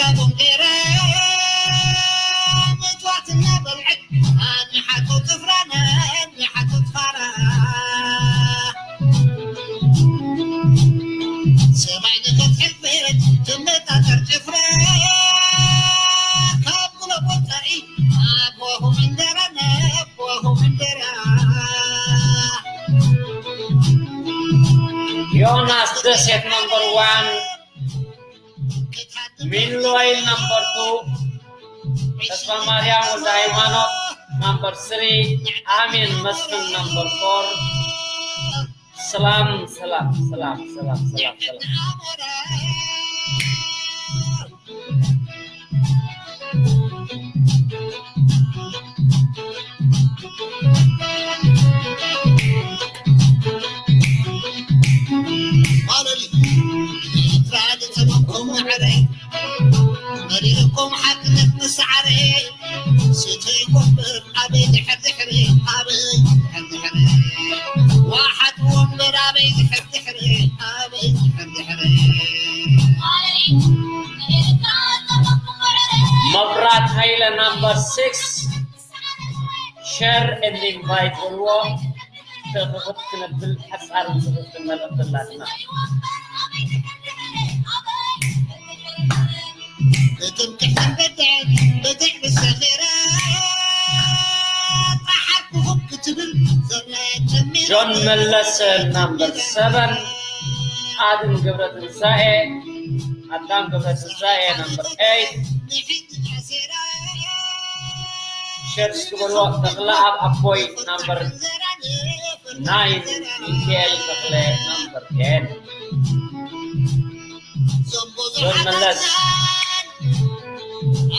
ኣቦም ገይረ ምጽዋት እናበልዐት ኣኒሓቶ ጥፍራና ኣኒሓቶ ጥፋራ ሰማይ ንኽትሕልፍት ትመጣጠር ጭፍራ ካብ ጉሎ ወጻኢ ኣቦኹም እንደራ ኣቦኹም እንደራ ዮናስ ደሴት ነምበር ዋን፣ ሚሎይል ነምበር ቱ፣ ተስፋ ማርያም ወልደ ሃይማኖት ነምበር ስሪ፣ ኣሜን መስፍን ነምበር ፎር። ሰላም ሰላም ሰላም ሰላም ሰላም ሰላም። ማለት እዩ። ኤርትራ ዝጸበብኩም ማዕረ መሪርኩም ሓቅነት ምስ ሰዓረ ስትይ ወንበር ኣበይ ድሕር ድሕሪ ኣበይ ድሕር ድሕሪ ዋሓት ወንበር ኣበይ ድሕር ድሕሪ ኣበይ ድሕር ድሕሪ መብራት ሃይለ ናምበር ሲክስ ሸር ኤንድ ኢንቫይት በልዎ። ተኽኽት ክነብል ሓጻር ዝኽፍል መልእኽቲ ኣላትና። እትም ክሕተን በድዐን በድዕ ብሰኺረ ጣሓርኩኹም ክትብል ዘመት ጀሚራ ጆን መለሰ ናምበር ሰቨን፣ ኣድም ገብረ ትንሳኤ፣ ኣዳም ገብረ ትንሳኤ ናምበር ኤይት፣ ንሕጂ ተኣሲራ ሸር እስኪ በልዎ። ተኽለኣብ ኣቦይ ናምበር ናይን፣ ሚካኤል ተኽለ ናምበር ቴን። ጆን መለስ።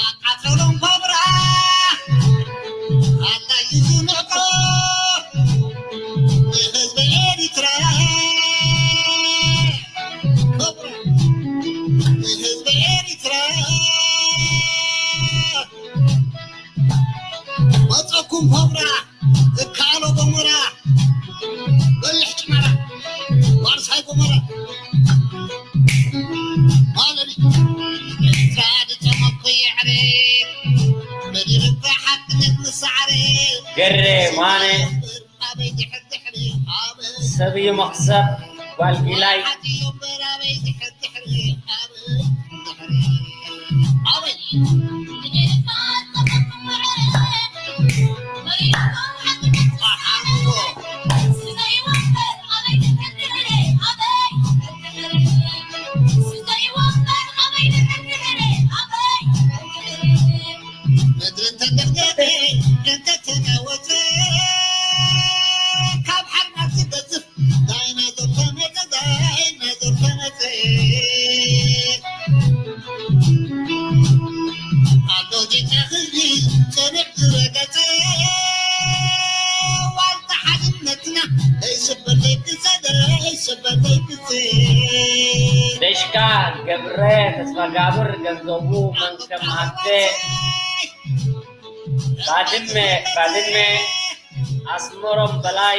ኣቃተሎም ኮብራ ኣላዩ ዝንዕቆ ንህዝቢ ኤሪትራ ኮብራ ንህዝቢ ኤሪትራ መጸኩም ኮብራ እካሎ ጎሞራ በልሕ ጭመራ ዋርሳይ ጎሞራ ማለዲ ኤርትራ ዝጠመኩ የዕሪ መዲርባ ሓቅነት ምሳዕሪ ገሬ ማነ ኣበይ ድሕር ድሕሪ ኣበይ ሰብ እዩ መኽሰብ ጓል ጊላይ ሓቂ እምበር ኣበይ ድሕር ድሕሪ ኣበይ ድሕሪ ኣበይ ምድሪ እንተንደፍደፈ እንተተናወፀ ካብ ሓርማት ዝገዝፍ ናይና ዞር ተመፀ ናይና ዞር ተመፀ ኣሎ ጌታ ህዝቢ ፅኑዕ ዝረገፀ ዋልታ ሓድነትና ዘይስበር ዘይግዘ ዘይስበር ዘይግዘ ደሽካ ገብረ ተስፋጋብር ገንዘቡ መንከም ሃብተ ባድመ ባድመ ኣስመሮም በላይ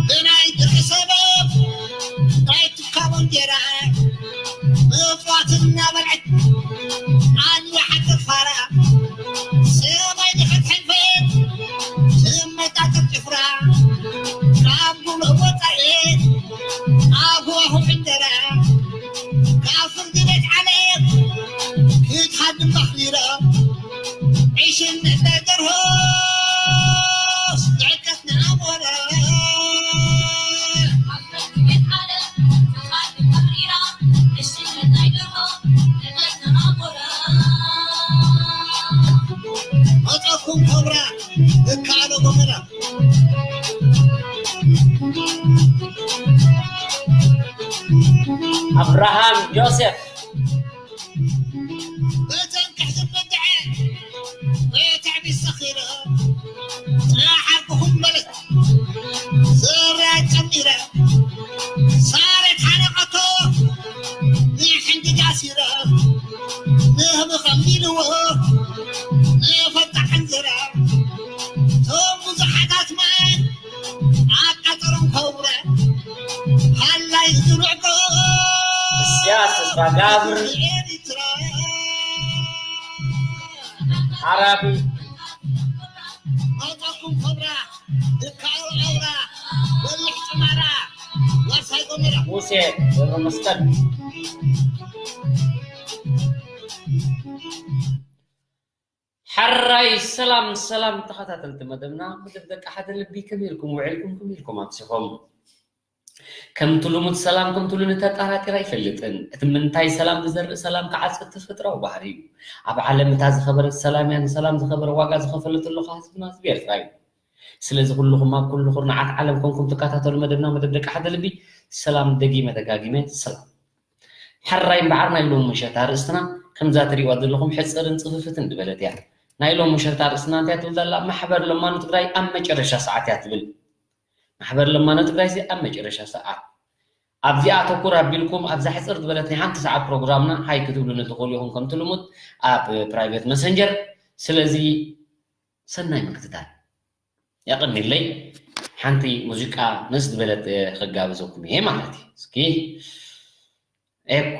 ብናይ ድርቂ ሰበብ ናይ ትካቦ እንጀራ ምጽዋት እናበልዐት ኣንያ ሓቂ ፋራ ሰማይ ድሕር ሕልፈት ትመጣጠር ጭፍራ ካብ ጉሎ ወፃኢ ኣብ ዋሁ ዕንደራ ካብ ፍርዲ ቤት ዓለም ክትሓድም ኣኽሊራ ዒሽን ደርሆስ ድሕቀት ንኣሞራ መፀኩም ኮብራ እካኣሎ ጎመራ ኣብርሃም ዮሴፍ በተን ክሕዝን በድዐ በትዕቢት ሰኺረ ጥራሕ ዓርኩኹም ጋብር፣ ዓራቢ፣ ኣውጣኩም ኮብራ፣ ድካው ኣውራ፣ ወልሕ ጭማራ፣ ዋርሳይ ጎመራ። ሙሴ ገብረ መስቀል። ሕራይ ሰላም ሰላም ተኸታተልቲ መደብና፣ መደብ ደቂ ሓደ ልቢ፣ ከመይ ኢልኩም ውዒልኩም፣ ከመይ ኢልኩም ኣምሲኹም? ከምቲ ልሙድ ሰላምኩም ትብሉኒ ተጠራጢረ ኣይፈልጥን። እቲ ምንታይ ሰላም ዝዘርእ ሰላም ክዓጽድ ተፈጥራዊ ባህሪ እዩ። ኣብ ዓለም እታ ዝኸበረት ሰላም እያ፣ ንሰላም ዝኸበረ ዋጋ ዝኸፈለትሉ ከኣ ህዝብና ህዝቢ ኤርትራ እዩ። ስለዚ ኩልኹም ኣብ ኩሉ ኩርናዓት ዓለም ኮንኩም ትከታተሉ መደብና መደብ ደቂ ሓደ ልቢ፣ ሰላም ደጊመ ደጋጊመ ሰላም። ሕራይ እምበኣር ናይ ሎሚ ምሸት ኣርእስትና ከምዛ ትሪእዋ ዘለኹም ሕጽርን ጽፍፍትን ዝበለት እያ። ናይ ሎሚ ምሸት ኣርእስትና እንታይ ትብል ዘላ? ማሕበር ለማኖ ትግራይ ኣብ መጨረሻ ሰዓት እያ ትብል። ማሕበር ለማኖ ትግራይ እዚ ኣብ መጨረሻ ሰዓት ኣብዚኣ ኣተኩር ኣቢልኩም ኣብዛ ሕጽር ዝበለት ናይ ሓንቲ ሰዓት ፕሮግራምና ሃይ ክትብሉኒ ትኽእሉ ኢኹም ከምቲ ልሙድ ኣብ ፕራይቬት መሰንጀር። ስለዚ ሰናይ ምክትታል። የቐንየለይ። ሓንቲ ሙዚቃ ነስ ዝበለት፣ እ፣ ክጋብዘኩም እየ ማለት እዩ። እስኪ ኤኮ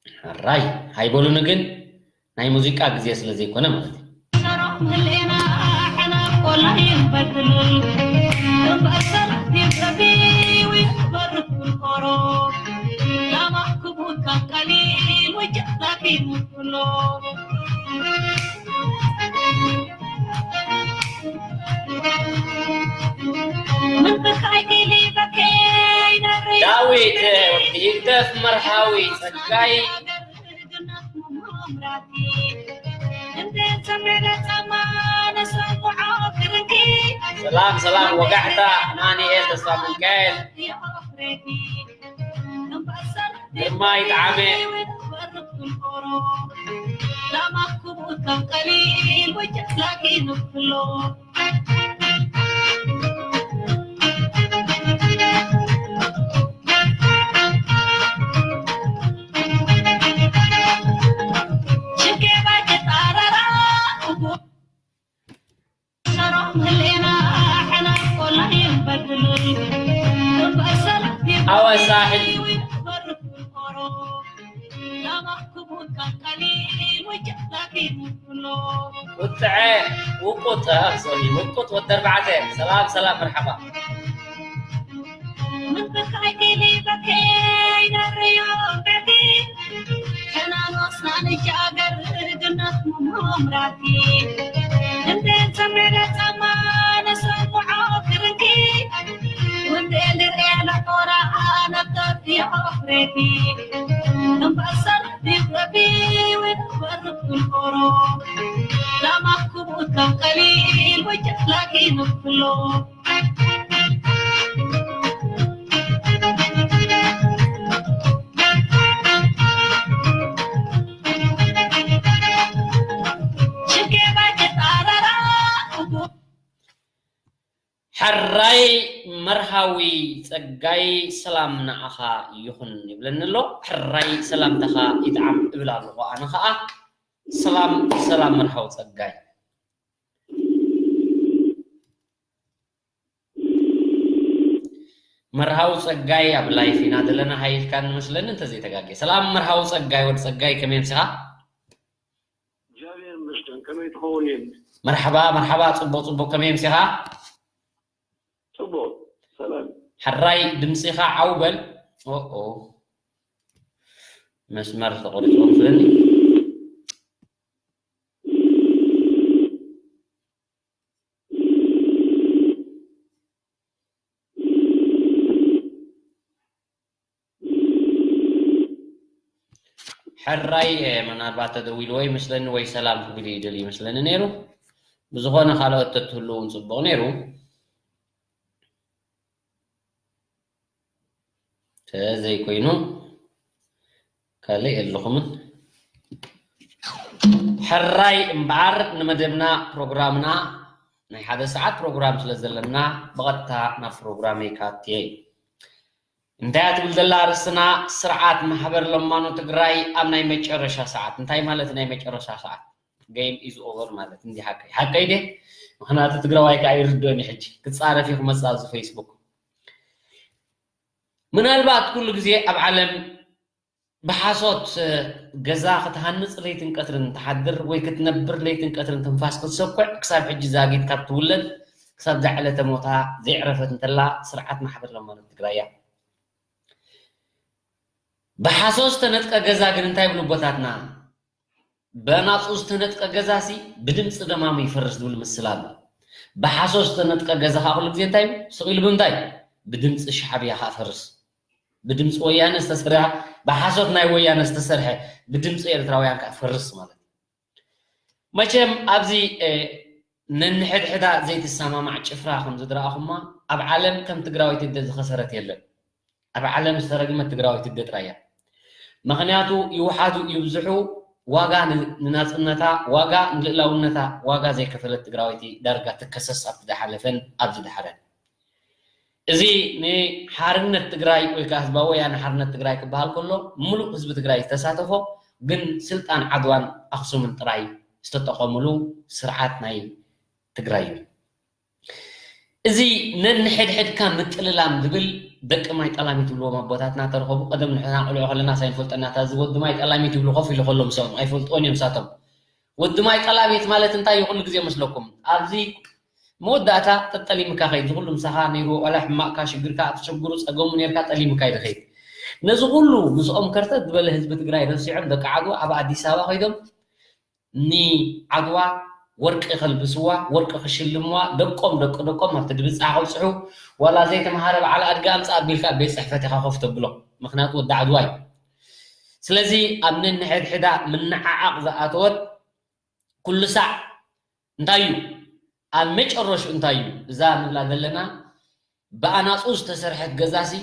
ሕራይ ሃይበሉኒ ግን ናይ ሙዚቃ ግዜ ስለ ዘይኮነ ማለት እዩ። ሰላም ህሌና ሕና ቆላ ይንበድል እምበሰል ይብረቢ ይበርድ ቆሮ ላማ ክቡካ ቀሊል ወጀላኪ ሙኩሎ ዳዊት ወዲ ይግደፍ መርሃዊ ጸጋይ ሰላም ሰላም ወጋሕታ ማንኤል ተስፋ ሚካኤል ግርማይ ጣዕመ ኣወ ሳሕል ቁጥዐ ውቁጥ፣ ሶሪ፣ ውቁጥ ወዲ ኣርባዕተ። ሰላም ሰላም፣ መርሓባ። ሕራይ መርሃዊ ጸጋይ ሰላም ንዓኻ ይኹን ይብለኒ ኣሎ። ሕራይ ሰላምታኻ ይጥዓም እብል ኣለኹ ኣነ ኸኣ። ሰላም ሰላም መርሃዊ ጸጋይ። መርሃዊ ጸጋይ ኣብ ላይፍ ኢና ዘለና ሃይልካ ንመስለኒ እንተዘይተጋግየ። ሰላም መርሃዊ ጸጋይ ወድ ጸጋይ ከመይ ኣምሲኻ? እግዚኣብሔር ይመስገን። ከመይ ትኸውን? መርሓባ መርሓባ፣ ጽቡቕ ጽቡቕ። ከመይ ኣምሲኻ? ጽቡቕ ሰላም። ሕራይ ድምጺኻ ዓው በል። ኦኦ መስመር ተቖሪጹ መስለኒ። ሕራይ ምናልባት ተደዊሉ ወይ መስለኒ ወይ ሰላም ክብል እዩ ደልዩ መስለኒ ነይሩ። ብዝኾነ ካልኦት ተትህሉ እውን ጽቡቕ ነይሩ። ተዘይኮይኑ ካልእ የለኹምን። ሕራይ እምበኣር ንመደብና ፕሮግራምና ናይ ሓደ ሰዓት ፕሮግራም ስለ ዘለና ብቐጥታ ናብ ፕሮግራመይ ካትየ። እንታይ እያ ትብል ዘላ ኣርእስትና? ስርዓት ማሕበር ለማኖ ትግራይ ኣብ ናይ መጨረሻ ሰዓት። እንታይ ማለት ናይ መጨረሻ ሰዓት? Game is over ማለት እንዲ ሓቀይ ሓቀይ ደ? ምክንያቱ ትግራዋይ ከዓ ይርድኦኒ ሕጂ ክፃረፍ እዩ ክመፅእ ኣብዚ ፌስቡክ። ምናልባት ኩሉ ግዜ ኣብ ዓለም ብሓሶት ገዛ ክትሃንጽ ለይትን ቀትርን ትሓድር ወይ ክትነብር ለይትን ቀትርን ትንፋስ ክትሰኩዕ ክሳብ ሕጂ ዛጊት ካብ ትውለድ ክሳብ ዛዕለተ ሞታ ዘይዕረፈት እንተላ ስርዓት ማሕበር ለማኖት ትግራይ እያ። ብሓሶት ዝተነጥቀ ገዛ ግን እንታይ ይብሉ ኣቦታትና? ብኣናፁ ዝተነጥቀ ገዛሲ ብድምፂ ደማሙ ይፈርስ ዝብል ምስል ኣሎ። ብሓሶት ዝተነጥቀ ገዛ ከዓ ኩሉ ግዜ እንታይ እዩ? ስቕ ኢሉ ብምንታይ? ብድምፂ ሻዕብያ ከዓ ፈርስ። ብድምፂ ወያነ ዝተሰርሐ፣ ብሓሶት ናይ ወያነ ዝተሰርሐ፣ ብድምፂ ኤርትራውያን ከዓ ፈርስ ማለት እዩ። መቸም ኣብዚ ነንሕድሕዳ ዘይትሰማማዕ ጭፍራ ከም ዝድረኣኹማ ኣብ ዓለም ከም ትግራወይቲ እደ ዝኸሰረት የለን። ኣብ ዓለም ዝተረግመት ትግራወይቲ እደ ጥራይ እያ። ምኽንያቱ ይውሓዱ ይብዝሑ ዋጋ ንናፅነታ፣ ዋጋ ንልእላውነታ ዋጋ ዘይከፈለት ትግራወይቲ ዳርጋ ትከሰስ ኣብቲ ዝሓለፈን ኣብዚ ዝሓረን። እዚ ንሓርነት ትግራይ ወይ ከዓ ህዝባዊ ወያነ ሓርነት ትግራይ ክበሃል ከሎ ምሉእ ህዝቢ ትግራይ ዝተሳተፎ ግን ስልጣን ዓድዋን ኣኽሱምን ጥራይ ዝተጠቐምሉ ስርዓት ናይ ትግራይ እዩ። እዚ ነንሕድሕድካ ምጥልላም ዝብል ደቂ ማይ ጠላሚት ይብልዎም ኣቦታትና ተረኸቡ። ቀደም ንሕና ቆልዑ ከለና ሳይንፈልጠናታ እዚ ወዲ ማይ ጠላሚት ይብሉ ኮፍ ኢሉ ከሎ ምስኦም ኣይፈልጥዎን እዮም ሳቶም። ወዲ ማይ ጠላሚት ማለት እንታይ እዩ? ኩሉ ግዜ መስለኩም ኣብዚ መወዳእታ ጠጠሊምካ ከይድ ዝኩሉ ምሳኻ ነይሩ ዋላ ሕማቕካ ሽግርካ ኣብ ተሸግሩ ፀገሙ ነርካ ጠሊምካ ይድኸይድ ነዚ ኩሉ ምስኦም ከርተት ዝበለ ህዝቢ ትግራይ ረሲዖም ደቂ ዓዱ ኣብ ኣዲስ ኣበባ ከይዶም ንዓድዋ ወርቂ ከልብስዋ ወርቂ ክሽልምዋ ደቆም ደቂ ደቆም ኣብቲ ድብፃ ከብፅሑ ዋላ ዘይተምሃረ በዓል ኣድጋ ኣምፃ ኣቢልካ ቤት ፅሕፈት ኢኻ ኮፍ ተብሎ። ምክንያቱ ወዲ ዓድዋ እዩ። ስለዚ ኣብ ነንሕድሕዳ ምንዓዓቕ ዝኣተወት ኩሉ ሳዕ እንታይ እዩ ኣብ መጨረሹ እንታይ እዩ እዛ ንብላ ዘለና ብኣናፁ ዝተሰርሐት ገዛሲ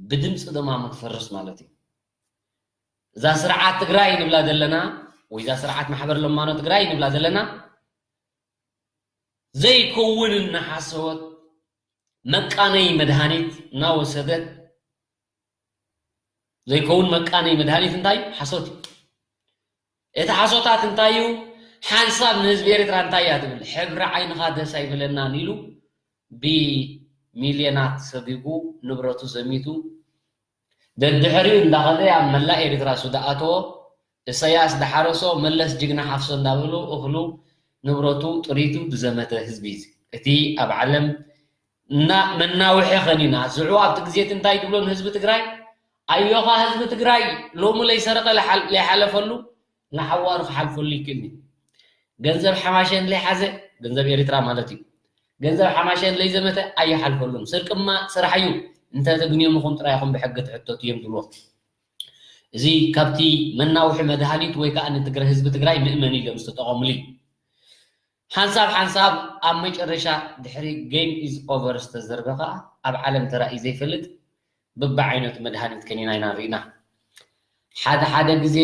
ብድምፂ ደማሙ ትፈርስ ማለት እዩ። እዛ ስርዓት ትግራይ ንብላ ዘለና ወይ እዛ ስርዓት ማሕበር ለማኖ ትግራይ ንብላ ዘለና ዘይከውን እናሓሰወት መቃነይ መድሃኒት እናወሰደት ዘይከውን መቃነይ መድሃኒት እንታይ ሓሶት እዩ። እቲ ሓሶታት እንታይ እዩ? ሓንሳብ ንህዝቢ ኤርትራ እንታይ እያ ትብል? ሕብሪ ዓይንኻ ደስ ኣይብለናን ኢሉ ብሚልዮናት ሰጊጉ ንብረቱ ዘሚቱ ደድሕሪኡ እንዳኸደ ኣብ መላእ ኤርትራ ሱዳ ኣተዎ። እሰያስ ዳሓረሶ መለስ ጅግና ሓፍሶ እንዳበሉ እኽሉ ንብረቱ ጥሪቱ ዝዘመተ ህዝቢ እዩ። እቲ ኣብ ዓለም እና መናውሒ ኸኒና ዝዑ ኣብቲ ግዜት እንታይ ትብሎ ንህዝቢ ትግራይ ኣዮኻ ህዝቢ ትግራይ ሎሚ ለይሰረቐ ለይሓለፈሉ ንሓዋሩ ክሓልፈሉ ይክእልኒ። ገንዘብ ሓማሸን ለይሓዘ ገንዘብ ኤርትራ ማለት እዩ። ገንዘብ ሓማሸን ለይዘመተ ኣይሓልፈሉን። ስርቅማ ስራሕ እዩ። እንተ ተግንዮምኹም ጥራይ ኢኹም ብሕጊ ትሕተቱ እዮም ዝብልዎ። እዚ ካብቲ መናውሒ መድሃኒት ወይ ከዓ ንትግራይ ህዝቢ ትግራይ ምእመን ኢሎም ዝተጠቐሙሉ እዩ። ሓንሳብ ሓንሳብ ኣብ መጨረሻ ድሕሪ game is over ዝተዘርበ ከዓ ኣብ ዓለም ተራእዩ ዘይፈልጥ በብዓይነቱ መድሃኒት ከኒና ኢና ርኢና። ሓደ ሓደ ግዜ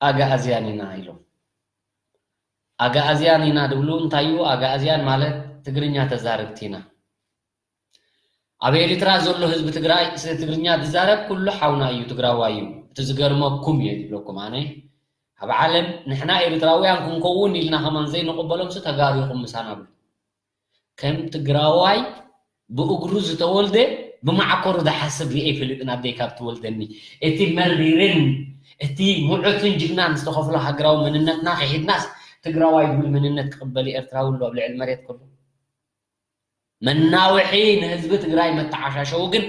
ኣጋኣዝያን ኢና ኢሎም። ኣጋኣዝያን ኢና ድብሉ እንታይ እዩ? ኣጋኣዝያን ማለት ትግርኛ ተዛረብቲ ኢና። ኣብ ኤርትራ ዘሎ ህዝቢ ትግራይ ስለ ትግርኛ ዝዛረብ ኩሉ ሓውና እዩ፣ ትግራዋይ እዩ። እቲ ዝገርመኩም እየ ዝብለኩም ኣነ። ኣብ ዓለም ንሕና ኤርትራውያን ክንከውን ኢልና ከማን ዘይንቕበሎም ሲ ተጋሩ ኢኹም ምሳና ብሉ። ከም ትግራዋይ ብእግሩ ዝተወልደ ብማዕኮሩ ዝሓስብ ሪኤ ይፈልጥን ኣደይ ካብ ትወልደኒ። እቲ መሪርን እቲ ሙዑትን ጅግናን ዝተኸፍሎ ሃገራዊ መንነትና ክሒድናስ ትግራዋይ ዝብል መንነት ክቕበል ኤርትራዊ ኣሎ ኣብ ልዕሊ መሬት ከሎ? መናውሒ ንህዝቢ ትግራይ መተዓሻሸዊ ግን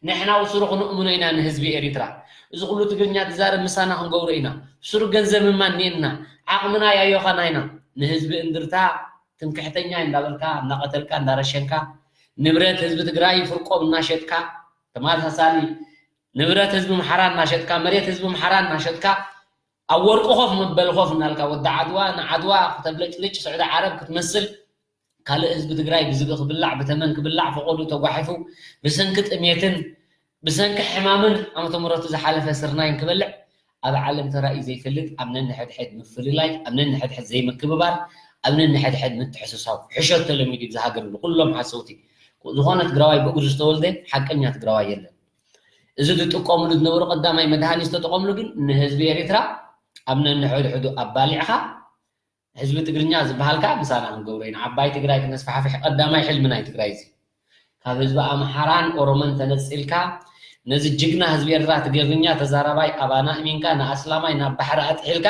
ንሕና ብስሩ ክንእምኖ ኢና ንህዝቢ ኤሪትራ። እዚ ኩሉ ትግርኛ ትዛረብ ምሳና ክንገብሮ ኢና። ብስሩ ገንዘብ እማ እኒኤና። ዓቕምና ያዮኻና ኢና። ንህዝቢ እንድርታ ትምክሕተኛ እንዳበልካ እንዳቐተልካ እንዳረሸንካ ንብረት ህዝቢ ትግራይ ፍርቆም እናሸጥካ ተመሳሳሊ ንብረት ህዝቢ ምሓራ እናሸጥካ መሬት ህዝቢ ምሓራ እናሸጥካ ኣብ ወርቂ ኮፍ መበሊ ኮፍ እናልካ ወዲ ዓድዋ ንዓድዋ ክተብለጭልጭ ስዑዲ ዓረብ ክትመስል ካልእ ህዝቢ ትግራይ ብዝብኢ ክብላዕ ብተመን ክብላዕ ፈቆዱ ተጓሒፉ ብሰንኪ ጥሜትን ብሰንኪ ሕማምን ዓመተ ምሕረቱ ዝሓለፈ ስርናይን ክበልዕ ኣብ ዓለም ተራእዩ ዘይፈልጥ ኣብ ነንሕድሕድ ምፍልላይ ኣብ ነንሕድሕድ ዘይምክብባር ኣብ ነንሕድሕድ ምትሕስሳብ ሕሸት ተለሚዱ ብዝሃገር ንኩሎም ሓሰውቲ ዝኾነ ትግራዋይ ብእግሩ ዝተወልደ ሓቀኛ ትግራዋይ የለን። እዚ ዝጥቀምሉ ዝነበሩ ቀዳማይ መድሃኒ ዝተጠቐምሉ ግን ንህዝቢ ኤሪትራ ኣብ ነንሕድሕዱ ኣባሊዕኻ ህዝቢ ትግርኛ ዝበሃል ከዓ ምሳና ክንገብሮ ኢና። ዓባይ ትግራይ ክነስፋሕፍሕ ቀዳማይ ሕልሚ ናይ ትግራይ እዚ ካብ ህዝቢ ኣምሓራን ኦሮሞን ተነፂልካ ነዚ ጅግና ህዝቢ ኤርትራ ትግርኛ ተዛራባይ ኣባና እሚንካ ንኣስላማይ ናብ ባሕሪ ኣጥሒልካ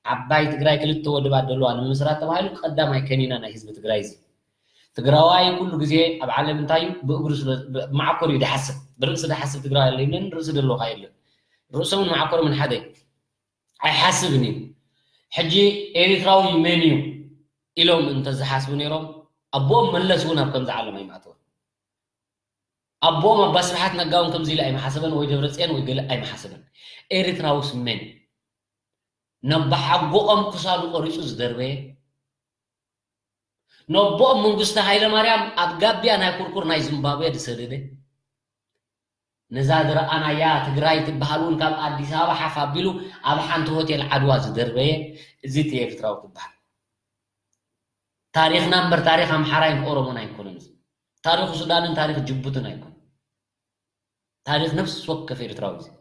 ዓባይ ትግራይ ክልተ ወድባት ደለዋ ንምምስራት ተባሂሉ ቀዳማይ ከኒና ናይ ህዝቢ ትግራይ እዚ። ትግራዋይ ኩሉ ግዜ ኣብ ዓለም እንታይ እዩ? ብእግሩ ስለ ብመዓኮር እዩ ድሓስብ። ብርእሲ ድሓስብ ትግራዋይ ኣሎ ይብለን፣ ርእሲ ደለካ የለን። ርእሶምን መዓኮሮምን ሓደ እዩ። ኣይሓስብን እዩ። ሕጂ ኤሪትራዊ መን እዩ ኢሎም እንተዝሓስቡ ነይሮም ኣቦኦም መለስ እውን ኣብ ከምዚ ዓለም ኣይምኣተወን። ኣቦኦም ኣባ ስብሓት ነጋ እውን ከምዚ ኢለ ኣይምሓሰበን ወይ ደብረፅዮን ወይ ገለ ኣይምሓሰበን። ኤሪትራውስ መን ነባሓጎኦም ክሳዱ ቆሪፁ ዝደርበየ ነቦኦም መንግስቲ ሃይለማርያም ኣብ ጋቢያ ናይ ኩርኩር ናይ ዚምባብዌ ዝሰደደ ነዛ ዝረኣናያ ትግራይ ትበሃል እውን ካብ ኣዲስ ኣበባ ሓፍ ኣቢሉ ኣብ ሓንቲ ሆቴል ዓድዋ ዝደርበየ እዚ እቲ ኤርትራዊ ትበሃል። ታሪኽና እምበር ታሪኽ ኣምሓራይን ኦሮሞን ኣይኮነን። ታሪኽ ሱዳንን ታሪኽ ጅቡትን ኣይኮነን። ታሪኽ ነፍሲ ወከፍ ኤርትራዊ እዩ።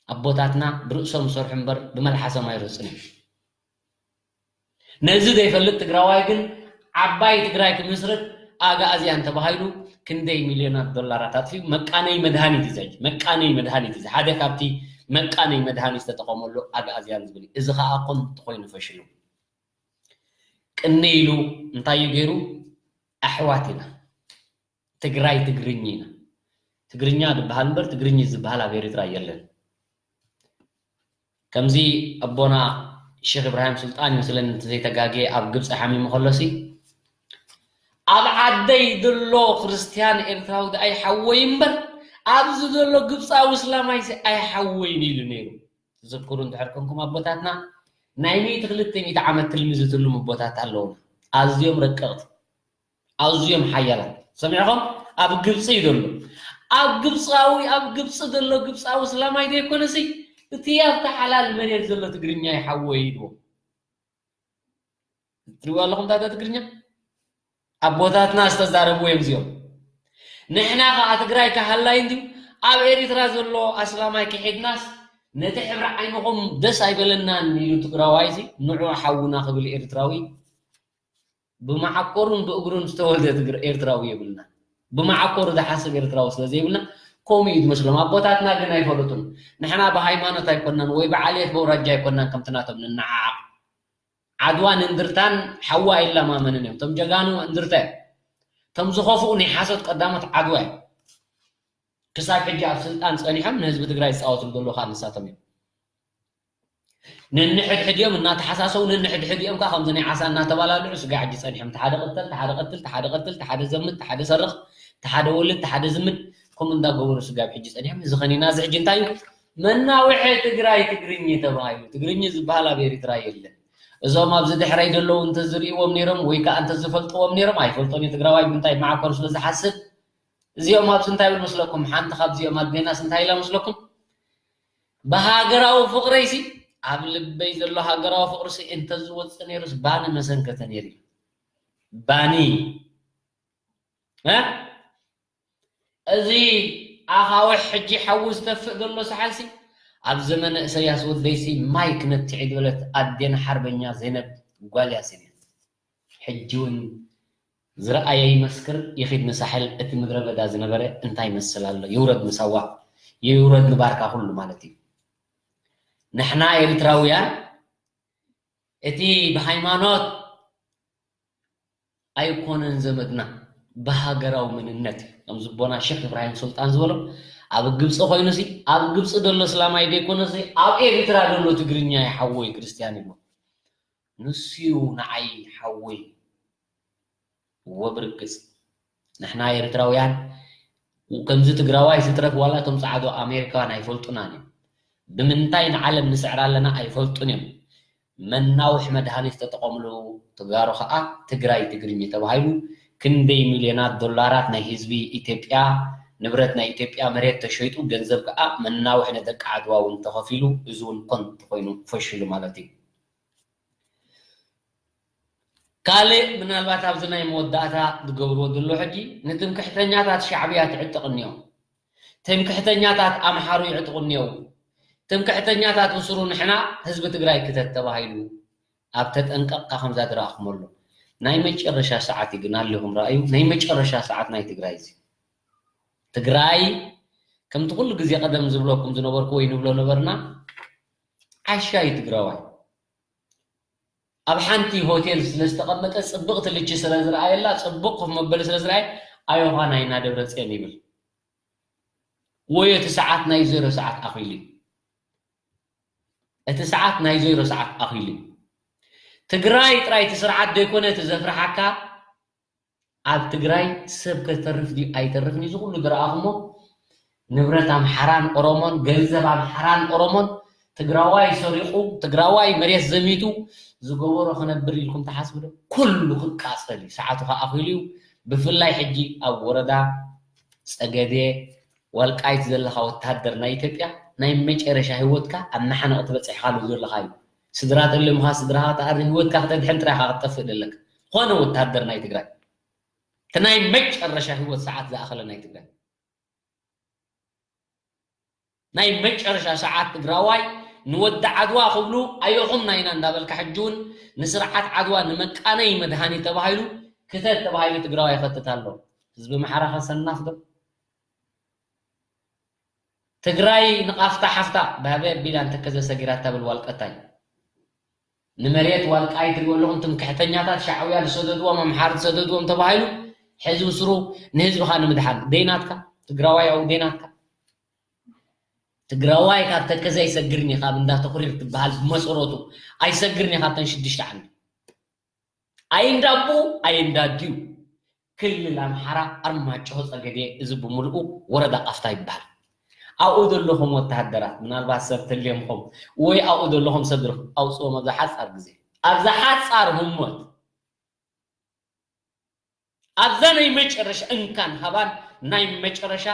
ኣቦታትና ብርእሶም ዝሰርሑ እምበር ብመልሓሶም ኣይረህፁን እዮም። ነዚ ዘይፈልጥ ትግራዋይ ግን ዓባይ ትግራይ ክምስርት ኣግኣዝያን ተባሂሉ ክንደይ ሚልዮናት ዶላራት ኣጥፊኡ መቃነይ መድሃኒት እዩ። መቃነይ መድሃኒት እዩ። ሓደ ካብቲ መቃነይ መድሃኒት ዝተጠቐመሉ ኣግኣዝያን ዝብል እዩ። እዚ ከዓ ኮንቱ ኮይኑ ፈሽሉ። ቅኒ ኢሉ እንታይ እዩ ገይሩ? ኣሕዋት ኢና። ትግራይ ትግርኝ ኢና። ትግርኛ ዝበሃል እምበር ትግርኝ ዝበሃል ኣብ ኤርትራ የለን። ከምዚ ኣቦና ሼክ ኢብራሂም ሱልጣን ይመስለኒ እንተዘይተጋግየ ኣብ ግብፂ ሓሚሙ ከሎሲ ኣብ ዓደይ ዘሎ ክርስትያን ኤርትራዊ ኣይሓወይ እምበር ኣብዚ ዘሎ ግብፃዊ እስላማይ ኣይሓወይን ኢሉ ነይሩ። ትዝክሩ እንድሕር ኮንኩም ኣቦታትና ናይ ሚእቲ ክልተ ሚእቲ ዓመት ትልሚ ዝትልሙ ኣቦታት ኣለውና። ኣዝዮም ረቀቕቲ ኣዝዮም ሓያላት ሰሚዕኹም ኣብ ግብፂ እዩ ዘሎ ኣብ ግብፃዊ ኣብ ግብፂ ዘሎ ግብፃዊ እስላማይ ዘይኮነሲ እቲ ኣብቲ ሓላል መሬት ዘሎ ትግርኛ ይሓወይ ኢልዎም ትሪእዋ ኣለኹም ታታ ትግርኛ ኣቦታትና ዝተዛረብዎ እዮም እዚኦም ንሕና ከዓ ትግራይ ካሃላይ እንድዩ ኣብ ኤሪትራ ዘሎ ኣስላማይ ክሒድናስ ነቲ ሕብሪ ዓይንኹም ደስ ኣይበለናን ኢሉ ትግራዋይ እዚ ንዑ ሓውና ክብል ኤርትራዊ ብመዓኮሩን ብእግሩን ዝተወልደ ትግር ኤርትራዊ የብልና። ብመዓኮሩ ዝሓስብ ኤርትራዊ ስለ ዘይብልና ከምኡ እዩ ዝመስሎም። ኣቦታትና ግን ኣይፈለጡን። ንሕና ብሃይማኖት ኣይኮናን ወይ ብዓሌት በውራጃ ኣይኮናን ከምቲ ናቶም ንነዓዓቕ። ዓድዋን እንድርታን ሓዋ ኣይላማመንን እዮም። እቶም ጀጋኑ እንድርታ እዮም። እቶም ዝኸፍኡ ናይ ሓሶት ቀዳሞት ዓድዋ እዮም። ክሳብ ሕጂ ኣብ ስልጣን ጸኒሖም ንህዝቢ ትግራይ ዝጻወትሉ ዘለዉ ከዓ ንሳቶም እዮም። ነንሕድሕድ እዮም እናተሓሳሰቡ ነንሕድሕድ እዮም ከዓ ከምዚ ናይ ዓሳ እናተባላልዑ ስጋ ሕጂ ጸኒሖም ተሓደ ቅተል ተሓደ ቀትል ተሓደ ቀትል ተሓደ ዘምት ተሓደ ሰርኽ ተሓደ ወልድ ተሓደ ዝምድ ከምኡ እንዳገበሩ ስጋብ ሕጂ ጸኒሖም እዚ ኸኒና እዚ ሕጂ እንታይ እዩ መናውሒ ትግራይ ትግርኝ ተባሂሉ ትግርኝ ዝበሃል ኣብ ኤርትራ የለን እዞም ኣብዚ ድሕረይ ዘለዉ እንተዝርእዎም ነይሮም ወይ ከዓ እንተዝፈልጥዎም ነይሮም ኣይፈልጦን እዩ ትግራዋይ ብምንታይ መዓኮር ስለ ዝሓስብ እዚኦም ኣብዚ እንታይ ይብል መስለኩም ሓንቲ ካብዚኦም ኣዴናስ እንታይ ኢላ መስለኩም ብሃገራዊ ፍቕረይሲ ኣብ ልበይ ዘሎ ሃገራዊ ፍቕርሲ እንተዝወፅእ ነይሩስ ባኒ መሰንከተ ነይሩ እዩ። ባኒ እ? እዚ ኣኻውሕ ሕጂ ሓዊ ዝተፍእ ዘሎ ሰሓልሲ ኣብ ዘመነ እሰያስ ወደይሲ ማይ ክነትዕ ዝበለት ኣዴና ሓርበኛ ዘይነብ ጓል ያሲን እያ። ሕጂ እውን ዝረኣየ ይመስክር ይኺድ ንሳሕል እቲ ምድረ በዳ ዝነበረ እንታይ ይመስል ኣሎ ይውረድ ንሳዋ ይውረድ ንባርካ ኩሉ ማለት እዩ ንሕና ኤርትራውያን እቲ ብሃይማኖት ኣይኮነን ዘመድና ብሃገራዊ መንነት እዩ ከም ዝቦና ሸክ እብራሂም ሱልጣን ዝበሎ ኣብ ግብፂ ኮይኑሲ ኣብ ግብፂ ዘሎ እስላማይ ዘይኮነሲ ኣብ ኤርትራ ዘሎ ትግርኛ ይሓወይ ክርስትያን ይብሎ ንሱ እዩ ንዓይ ሓወይ እወ ብርግፅ ንሕና ኤርትራውያን ከምዚ ትግራዋይ ዝትረፍ ዋላ እቶም ፃዕዶ ኣሜሪካውያን ኣይፈልጡናን እዮም ብምንታይ ንዓለም ንስዕር ኣለና ኣይፈልጡን እዮም መናውሒ መድሃኒት ዝተጠቐምሉ ተጋሩ ከዓ ትግራይ ትግርኝ ተባሂሉ ክንደይ ሚልዮናት ዶላራት ናይ ህዝቢ ኢትዮጵያ ንብረት ናይ ኢትዮጵያ መሬት ተሸይጡ ገንዘብ ከዓ መናውሒ ነደቂ ዓድዋ እውን ተኸፊሉ እዚ እውን ኮንት ኮይኑ ፈሽሉ ማለት እዩ ካልእ ምናልባት ኣብዚ ናይ መወዳእታ ዝገብርዎ ዘሎ ሕጂ ንትምክሕተኛታት ሻዕብያ ትዕጥቕ እኒኦ ትምክሕተኛታት ኣምሓሩ ይዕጥቑ እኒኦ ትምክሕተኛታት ብስሩ ንሕና ህዝቢ ትግራይ ክተት ተባሂሉ ኣብ ተጠንቀቕካ ከምዛ ዝረኣኹም ኣሎ ናይ መጨረሻ ሰዓት እዩ ግን ኣሊኹም ረኣዩ ናይ መጨረሻ ሰዓት ናይ ትግራይ እዚ ትግራይ ከምቲ ኩሉ ግዜ ቀደም ዝብለኩም ዝነበርኩ ወይ ንብሎ ነበርና፣ ዓሻ እዩ ትግራዋይ። ኣብ ሓንቲ ሆቴል ስለ ዝተቐመጠ ጽብቕቲ ልቺ ስለ ዝረኣየላ፣ ጽቡቕ ኮፍ መበሊ ስለ ዝረኣየ፣ "ኣዮኻ ናይና ደብረጽዮን" ይብል። ወይ እቲ ሰዓት ናይ ዜሮ ሰዓት ኣኺሉ እዩ። እቲ ሰዓት ናይ ዜሮ ሰዓት ኣኺሉ እዩ። ትግራይ ጥራይ እቲ ስርዓት ዘይኮነ እቲ ዘፍርሓካ፣ ኣብ ትግራይ ሰብ ከተርፍ ድዩ ኣይተርፍን እዩ። እዚ ኩሉ ዝረኣኹሞ ንብረት ኣምሓራን ኦሮሞን፣ ገንዘብ ኣምሓራን ኦሮሞን፣ ትግራዋይ ሰሪቑ፣ ትግራዋይ መሬት ዘሚቱ ዝገበሮ ክነብር ኢልኩም ትሓስቡ ዶ? ኩሉ ክቃጸል እዩ። ሰዓቱ ከዓ ኣኺሉ እዩ። ብፍላይ ሕጂ ኣብ ወረዳ ጸገዴ፣ ወልቃይት ዘለኻ ወታደር ናይ ኢትዮጵያ፣ ናይ መጨረሻ ህይወትካ ኣብ መሓነቕ ትበጽሕካሉ ዘለኻ እዩ። ስድራ ጠሊምኻ፣ ስድራኻ ተኣሪ፣ ህይወትካ ክተድሕን ጥራይ ኢኻ ክትጠፍእ ዘለካ። ዝኾነ ወታደር ናይ ትግራይ፣ እቲ ናይ መጨረሻ ህይወት ሰዓት ዝኣኸለ ናይ ትግራይ፣ ናይ መጨረሻ ሰዓት ትግራዋይ ንወዲ ዓድዋ ክብሉ ኣዮኹም ናይና እንዳበልካ፣ ሕጂ እውን ንስርዓት ዓድዋ ንመቃነይ መድሃኒት ተባሂሉ ክተት ተባሂሉ ትግራዋይ ይኸትት ኣሎ። ህዝቢ ኣምሓራ ከሰናፍ ዶ? ትግራይ ንቃፍታ ሓፍታ፣ ባበ ኣቢላ ንተከዘ ሰጊራ እተብል ዋልቀታይ። ንመሬት ዋልቃይ ትሪእዎ ኣለኹም፣ ትምክሕተኛታት ሻዕብያ ዝሰደድዎም፣ ኣምሓር ዝሰደድዎም ተባሂሉ፣ ሕዚ ብስሩ ንህዝብኻ ንምድሓን። ደይናትካ፣ ትግራዋይ ኣብኡ ደይናትካ። ትግራዋይ ካብ ተከዘ ኣይሰግርን እዩ፣ ካብ እንዳ ተኹሪር ትበሃል ብመሰረቱ ኣይሰግርን እዩ፣ ካብተን ሽዱሽተ ዓንዲ። ኣይንዳቡ፣ ኣይንዳድዩ። ክልል ኣምሓራ ኣርማጭሆ ጸገዴ፣ እዚ ብምልኡ ወረዳ ቃፍታ ይበሃል። ኣብኡ ዘለኹም ወተሃደራት፣ ምናልባት ሰብ ተልዮምኹም ወይ ኣብኡ ዘለኹም ሰብ ድረኹም፣ ኣውጽኦም ኣብዛ ሓጻር ግዜ፣ ኣብዛ ሓጻር ህሞት፣ ኣብዛ ናይ መጨረሻ እንካን ሃባን ናይ መጨረሻ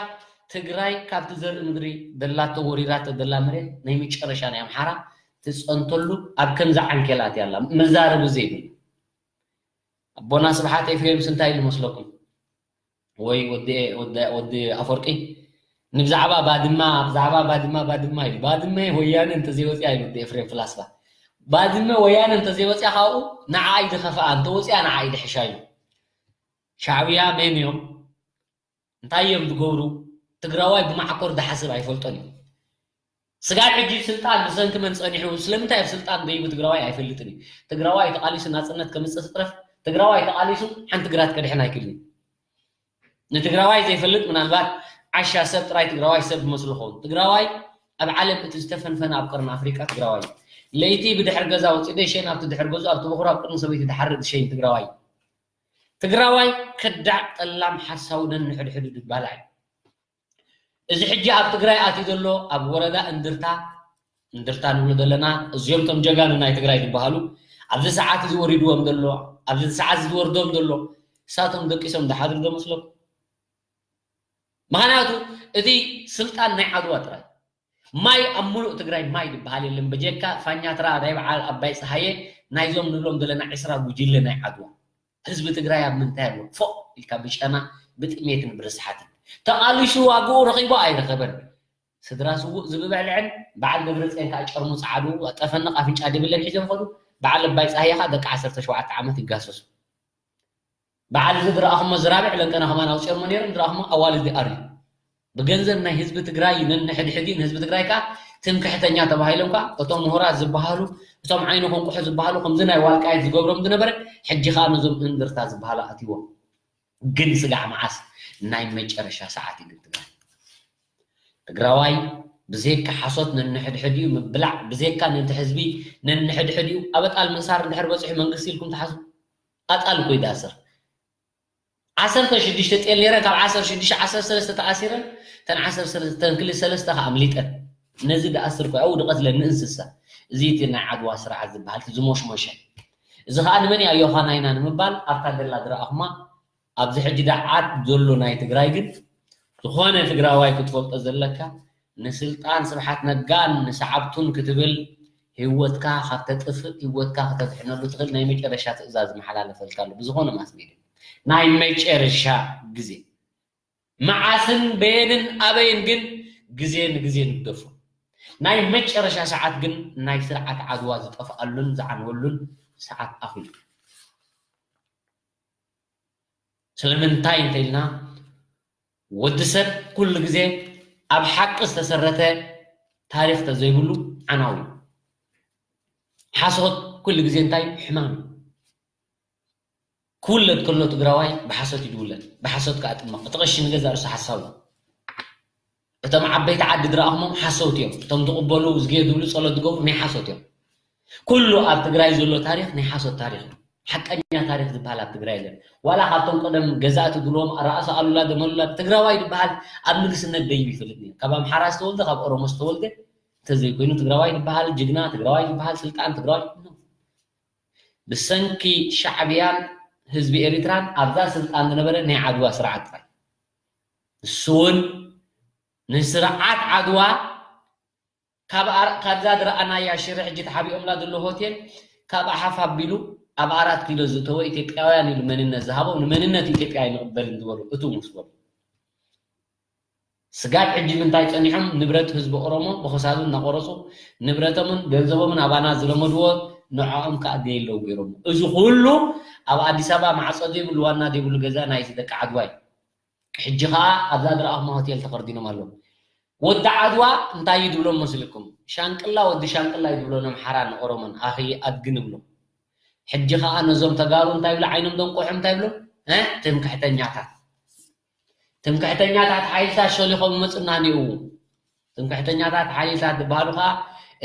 ትግራይ ካብቲ ዘርኢ ምድሪ ደላቶ ወሪራቶ ደላ መሬት ናይ መጨረሻ ናይ ኣምሓራ ትጸንተሉ ኣብ ከምዚ ዓንኬላት ያላ መዛረቢ ዘይብሉ ኣቦና ስብሓት ኤፍሬምስ እንታይ ኢሉ መስለኩም? ወይ ወዲ ወዲ ወዲ ኣፈወርቂ ንብዛዕባ ባድማ፣ ብዛዕባ ባድማ፣ ባድማ ኢሉ፣ "ባድመ ወያነ እንተዘይወፅያ" ኢሉ ወዲ ኤፍሬም ፍላስፋ። "ባድመ ወያነ እንተዘይወፅያ ካብኡ ንዓኣ እዩ ዝኸፍኣ፣ እንተወፅያ ንዓኣ እዩ ዝሕሻ" ኢሉ። ሻዕብያ መን እዮም? እንታይ እዮም ዝገብሩ? ትግራዋይ ብማዕኮር ዝሓስብ ኣይፈልጦን እዩ። ስጋብ ሕጂ ስልጣን ብሰንኪ መን ጸኒሑ፣ ስለምንታይ ኣብ ስልጣን ደይቡ ትግራዋይ ኣይፈልጥን እዩ። ትግራዋይ ተቓሊሱ ናጽነት ከምጽእ ዝጥረፍ፣ ትግራዋይ ተቓሊሱ ሓንቲ ግራት ከድሕን ኣይክእልን እዩ። ንትግራዋይ ዘይፈልጥ ምናልባት ዓሻ ሰብ ጥራይ ትግራዋይ ሰብ ዝመስሎ ይኸውን። ትግራዋይ ኣብ ዓለም እቲ ዝተፈንፈነ ኣብ ቀርኒ ኣፍሪቃ ትግራዋይ እዩ። ለይቲ ብድሕሪ ገዛ ወጺኡ ደሸን ኣብቲ ድሕሪ ገዝኡ ኣብቲ በኹሩ ኣብ ቅድሚ ሰበይቲ ዝሓርድ ዝሸይን ትግራዋይ እዩ። ትግራዋይ ከዳዕ ጠላም ሓሳዊ ነንሕድሕዱ ድባላዕ እዩ። እዚ ሕጂ ኣብ ትግራይ ኣትዩ ዘሎ ኣብ ወረዳ እንድርታ፣ እንድርታ ንብሎ ዘለና፣ እዚኦም እቶም ጀጋኑ ናይ ትግራይ ዝበሃሉ ኣብዚ ሰዓት እዚ ወሪድዎም ዘሎ፣ ኣብዚ ሰዓት እዚ ዝወርዶም ዘሎ፣ እሳቶም ደቂሶም ዝሓድሩ ዶ መስለኩም? ምኽንያቱ እቲ ስልጣን ናይ ዓድዋ ጥራይ። ማይ ኣብ ሙሉእ ትግራይ ማይ ዝበሃል የለን፣ በጀካ ፋኛትራ ናይ በዓል ኣባይ ፀሃየ ናይዞም ንብሎም ዘለና ዕስራ ጉጅለ ናይ ዓድዋ። ህዝቢ ትግራይ ኣብ ምንታይ ኣሎ? ፎቕ ኢልካ ብጨና፣ ብጥሜትን ብርስሓትን። ተቓሊሱ ዋግኡ ረኺቦ ኣይረኸበን። ስድራ ስዉእ ዝብበዕልዐን በዓል ደብረፅዮን ከዓ ጨርሙ ፃዓዱ ጠፈንቕ ኣፍንጫ ድብለን ሒዞም ኸዱ። በዓል ኣባይ ፀሃየ ከዓ ደቂ ዓሰርተ ሸውዓተ ዓመት ይጋሰሱ። በዓል እዚ ዝረኣኹሞ ዝራብዕ ለንቀና ከማን ኣውፂኦሞ ነይሮም፣ ዝረኣኹሞ ኣዋልድ ኣር እዩ። ብገንዘብ ናይ ህዝቢ ትግራይ ነንሕድሕድ እዩ። ንህዝቢ ትግራይ ከዓ ትምክሕተኛ ተባሂሎም ከዓ እቶም ምሁራት ዝበሃሉ፣ እቶም ዓይኒ ኮንቁሑ ዝበሃሉ ከምዚ ናይ ዋልቃይት ዝገብሮም ዝነበረ፣ ሕጂ ከዓ ነዞም እንድርታ ዝበሃሉ ኣትይዎም። ግን ስጋዕ መዓስ ናይ መጨረሻ ሰዓት እዩ ግን ትግራይ። ትግራዋይ ብዘይካ ሓሶት ነንሕድሕድ እዩ ምብላዕ፣ ብዘይካ ነቲ ህዝቢ ነንሕድሕድ እዩ። ኣብ ኣጣል ምእሳር እንድሕር በፂሑ መንግስቲ ኢልኩም ትሓስቡ? ኣጣል እኮ እዩ ዝኣስር። ዓሰርተ ሽዱሽተ ጤል ነይረን፣ ካብ ዓሰርተ ሽዱሽተ ዓሰርተ ሰለስተ ተኣሲረን፣ እተን ዓሰርተ ሰለስተ፣ እተን ክልተ ሰለስተ ከዓ ኣምሊጠን። ነዚ ዝኣስር እኮ ኣብኡ ዝቐትለን ንእንስሳ። እዚ እቲ ናይ ዓድዋ ስርዓት ዝበሃል እቲ ዝሞሽሞሸ። እዚ ከዓ ንመን እዩ ኣዮኻ ናይና ንምባል ኣብታ ደላ ዝረኣኹማ ኣብዚ ሕጂ ደዓት ዘሎ ናይ ትግራይ ግን ዝኾነ ትግራዋይ ክትፈልጦ ዘለካ ንስልጣን ስብሓት ነጋን ንሰዓብቱን ክትብል ህይወትካ ካብ ተጥፍእ ህይወትካ ከተድሕነሉ ትኽእል ናይ መጨረሻ ትእዛዝ መሓላለፈልካ ኣሎ ብዝኾነ ማስ ሜድያ። ናይ መጨረሻ ግዜ መዓስን በየንን ኣበይን ግን ግዜ ንግዜ ንግደፎ። ናይ መጨረሻ ሰዓት ግን ናይ ስርዓት ዓድዋ ዝጠፍኣሉን ዝዓንወሉን ሰዓት ኣኺሉ። ስለምንታይ እንተኢልና ወዲ ሰብ ኩሉ ግዜ ኣብ ሓቂ ዝተሰረተ ታሪኽ ተዘይብሉ ዓናዊ እዩ። ሓሶት ኩሉ ግዜ እንታይ እዩ? ሕማም እዩ። ክውለድ ከሎ ትግራዋይ ብሓሶት እዩ ዝውለድ፣ ብሓሶት ከዓ ጥመቕ። እቲ ቀሺ ንገዛእ ርእሱ ሓሳዊ እዩ። እቶም ዓበይቲ ዓዲ ዝረኣኹሞም ሓሰውቲ እዮም። እቶም ዝቕበሉ ዝጌ ዝብሉ ጸሎት ዝገብሩ ናይ ሓሶት እዮም። ኩሉ ኣብ ትግራይ ዘሎ ታሪኽ ናይ ሓሶት ታሪኽ እዩ። ሓቀኛ ታሪኽ ዝበሃል ኣብ ትግራይ የለን። ዋላ ካብቶም ቀደም ገዛእቲ ዝብልዎም ራእሲ ኣሉላ ደመሉላ ትግራዋይ ዝበሃል ኣብ ንግስነት ደይቡ ይፈልጥ ነይሩ። ካብ ኣምሓራ ዝተወልደ፣ ካብ ኦሮሞ ዝተወልደ እንተዘይኮይኑ ትግራዋይ ዝበሃል ጅግና፣ ትግራዋይ ዝበሃል ስልጣን፣ ትግራዋይ ብሰንኪ ሻዕብያን ህዝቢ ኤሪትራን ኣብዛ ስልጣን ዝነበረ ናይ ዓድዋ ስርዓት ጥራይ። ንሱ እውን ንስርዓት ዓድዋ ካብ ኣር-፣ ካብዛ ዝረኣናያ ሽረ ሕጂ ተሓቢኦምላ ዘሎ ሆቴል ካብ ኣሓፍ ኣቢሉ ኣብ ኣራት ኪሎ ዝእተወ ኢትዮጵያውያን ኢሉ መንነት ዝሃቦም ንመንነት ኢትዮጵያ ኣይንቕበልን ዝበሉ እቱ ምስ በሉ። ስጋብ ሕጂ ምንታይ ጸኒሖም ንብረት ህዝቢ ኦሮሞ ብኸሳዱ እናቆረጹ ንብረቶምን ገንዘቦምን ኣባና ዝለመድዎ ንዕኦም ከኣ ገይለው ገይሮም። እዚ ኩሉ ኣብ ኣዲስ ኣበባ ማዕጾ ዘይብሉ ዋና ዘይብሉ ገዛ ናይቲ ደቂ ዓድዋይ። ሕጂ ከኣ ኣብዛ ዝረኣኹማ ሆቴል ተኸርዲኖም ኣለዉ። ወዲ ዓድዋ እንታይ እዩ ዝብሎም መስልኩም? ሻንቅላ ወዲ ሻንቅላ እዩ ዝብሎ ንኣምሓራ ንኦሮሞን ኣኺ ኣድጊ ንብሎ። ሕጂ ከኣ ነዞም ተጋሩ እንታይ ይብሎ? ዓይኖም ደንቆሖም እንታይ ይብሎ? እ? ትምክሕተኛታት። ትምክሕተኛታት ሓይልታት ሸሊኾም ይመጹና እኒአው። ትምክሕተኛታት ሓይልታት ዝበሃሉ ከኣ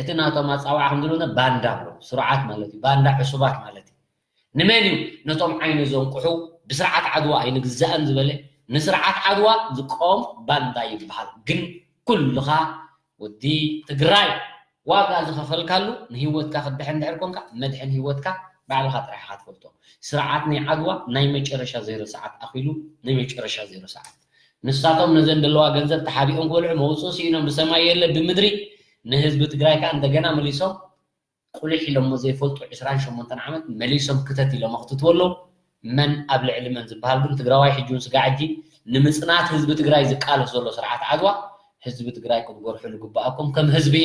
እቲ ናቶም ኣጻዋዓ ከም ዝብሉና ባንዳ ብሎ። ስሩዓት ማለት እዩ። ባንዳ ዕሱባት ማለት እዩ። ንመን እዩ? ነቶም ዓይኒ ዘንቁሑ ብስርዓት ዓድዋ ኣይንግዛእን ዝበለ ንስርዓት ዓድዋ ዝቆም ባንዳ ይበሃል። ግን ኩልኻ ወዲ ትግራይ ዋጋ ዝኸፈልካሉ ንህይወትካ ክትድሕን እንድሕር ኮንካ መድሕን ህይወትካ ባዕልኻ ጥራሕ ኢኻ ትፈልጦ። ስርዓት ናይ ዓድዋ ናይ መጨረሻ ዜሮ ሰዓት ኣኺሉ ናይ መጨረሻ ዜሮ ሰዓት። ንሳቶም ነዘን ዘለዋ ገንዘብ ተሓቢኦም ክበልዑ መውፅኡ ስኢኖም ብሰማይ የለ ብምድሪ ንህዝቢ ትግራይ ከዓ እንደገና መሊሶም ቁሊሕ ኢሎሞ ዘይፈልጡ ዕስራን ሸሞንተን ዓመት መሊሶም ክተት ኢሎም ኣኽትትዎ ኣለዉ። መን ኣብ ልዕሊ መን ዝበሃል ግን ትግራዋይ ሕጂ እውን ስጋዕ ሕጂ ንምፅናት ህዝቢ ትግራይ ዝቃለስ ዘሎ ስርዓት ዓድዋ ህዝቢ ትግራይ ክትጎርሑ ዝግበኣኩም ከም ህዝቢ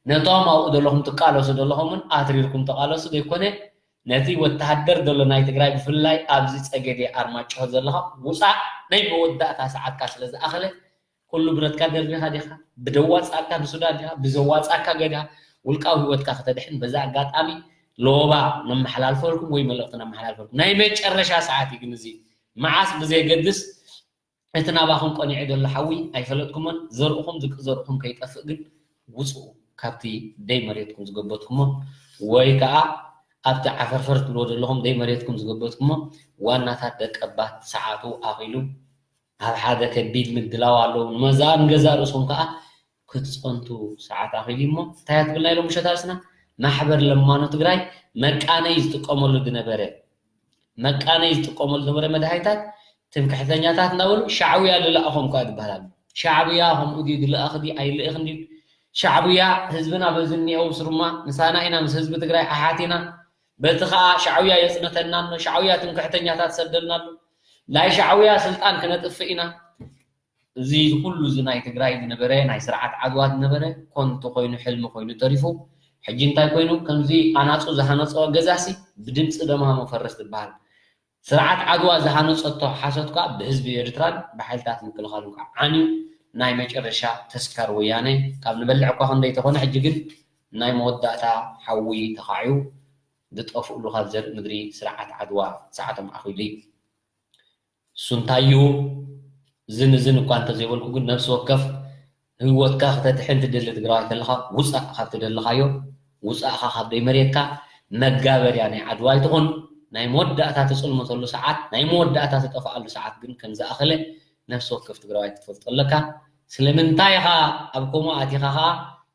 ነቶም ኣብኡ ዘለኹም ትቃለሱ ዘለኹም እውን ኣትሪርኩም ተቃለሱ ዘይኮነ ነቲ ወተሃደር ዘሎ ናይ ትግራይ ብፍላይ ኣብዚ ፀገዴ ኣርማጭሆ ዘለኻ ውፃእ ናይ መወዳእታ ሰዓትካ ስለ ዝኣኸለ ኩሉ ብረትካ ደርቢኻ ዲኻ? ብደዋፃእካ ንሱዳን ዲኻ? ብዘዋፃእካ ገዲኻ ውልቃዊ ህይወትካ ከተድሕን በዛ ኣጋጣሚ ሎባ ነመሓላልፈልኩም ወይ መልእኽቲ ነመሓላልፈልኩም። ናይ መጨረሻ ሰዓት እዩ ግን እዚ መዓስ ብዘየገድስ እቲ ናባኹም ቆኒዑ ዘሎ ሓዊ ኣይፈለጥኩሞን። ዘርእኹም ዝቅ ዘርእኹም ከይጠፍእ ግን ውፅኡ ካብቲ ደይ መሬትኩም ዝገበትኩሞ ወይ ከዓ ኣብቲ ዓፈርፈር ትብልዎ ዘለኹም ደይ መሬትኩም ዝገበትኩሞ ዋናታት ደቀባት ሰዓቱ ኣኺሉ ኣብ ሓደ ከቢድ ምድላው ኣለዉ። ንመዛኣ ንገዛእ ርእስኹም ከኣ ክትጸንቱ ሰዓት ኣኺሉ እሞ እንታይ እያ ትብል ናይ ሎሚ ምሸት ኣርእስትና? ማሕበር ለማኖ ትግራይ መቃነይ ዝጥቀመሉ ዝነበረ መቃነይ ዝጥቀመሉ ዝነበረ መድሃኒታት ትምክሕተኛታት እናበሉ ሻዕውያ ልለኣኾም ከኣ ዝበሃል ኣሎ። ሻዕውያ ከምኡ ድዩ ዝለኣኽ ድዩ ኣይልእኽን ድዩ? ሻዕውያ ህዝብና በዚ እኒኦ ብስሩማ ምሳና ኢና ምስ ህዝቢ ትግራይ ኣሓት ኢና። በቲ ከኣ ሻዕውያ የጽንተና ኣሎ። ሻዕውያ ትምክሕተኛታት ሰደልና ኣሎ። ናይ ሻዕውያ ስልጣን ክነጥፍእ ኢና። እዚ ኩሉ እዚ ናይ ትግራይ ዝነበረ ናይ ስርዓት ዓድዋ ዝነበረ ኮንቱ ኮይኑ ሕልሚ ኮይኑ ተሪፉ ሕጂ እንታይ ኮይኑ ከምዚ ኣናጹ ዝሃነጾ ገዛሲ ብድምፂ ደማሙ ፈርስ ዝበሃል ስርዓት ዓድዋ ዝሃነጸቶ ሓሶት ከኣ ብህዝቢ ኤርትራን ብሓይልታት ምክልኻሉን ከኣ ዓንዩ ናይ መጨረሻ ተስካር ወያነ ካብ ንበልዕ እኳ ክንደይ ተኾነ ሕጂ ግን ናይ መወዳእታ ሓዊ ተኻዕዩ ዝጠፍእሉ ካብ ዘርኢ ምድሪ ስርዓት ዓድዋ ሰዓቶም ኣኺሉ እዩ። እሱ እንታይ እዩ? ዝን ዝን እኳ እንተዘይበልኩ ግን ነፍሲ ወከፍ ህይወትካ ክተድሕን ትደሊ ትግራዋይ ከለኻ ውፃእ ካብ ትደለኻዮ ውፃእኻ ካብ ደይ መሬትካ መጋበርያ ናይ ዓድዋ ኣይትኹን። ናይ መወዳእታ ትፅልመተሉ ሰዓት ናይ መወዳእታ ትጠፍኣሉ ሰዓት ግን ከም ዝኣኸለ ነፍሲ ወከፍ ትግራዋይ ክትፈልጦ ኣለካ። ስለምንታይ ኢኻ ኣብ ከምኡ ኣቲኻ ኸዓ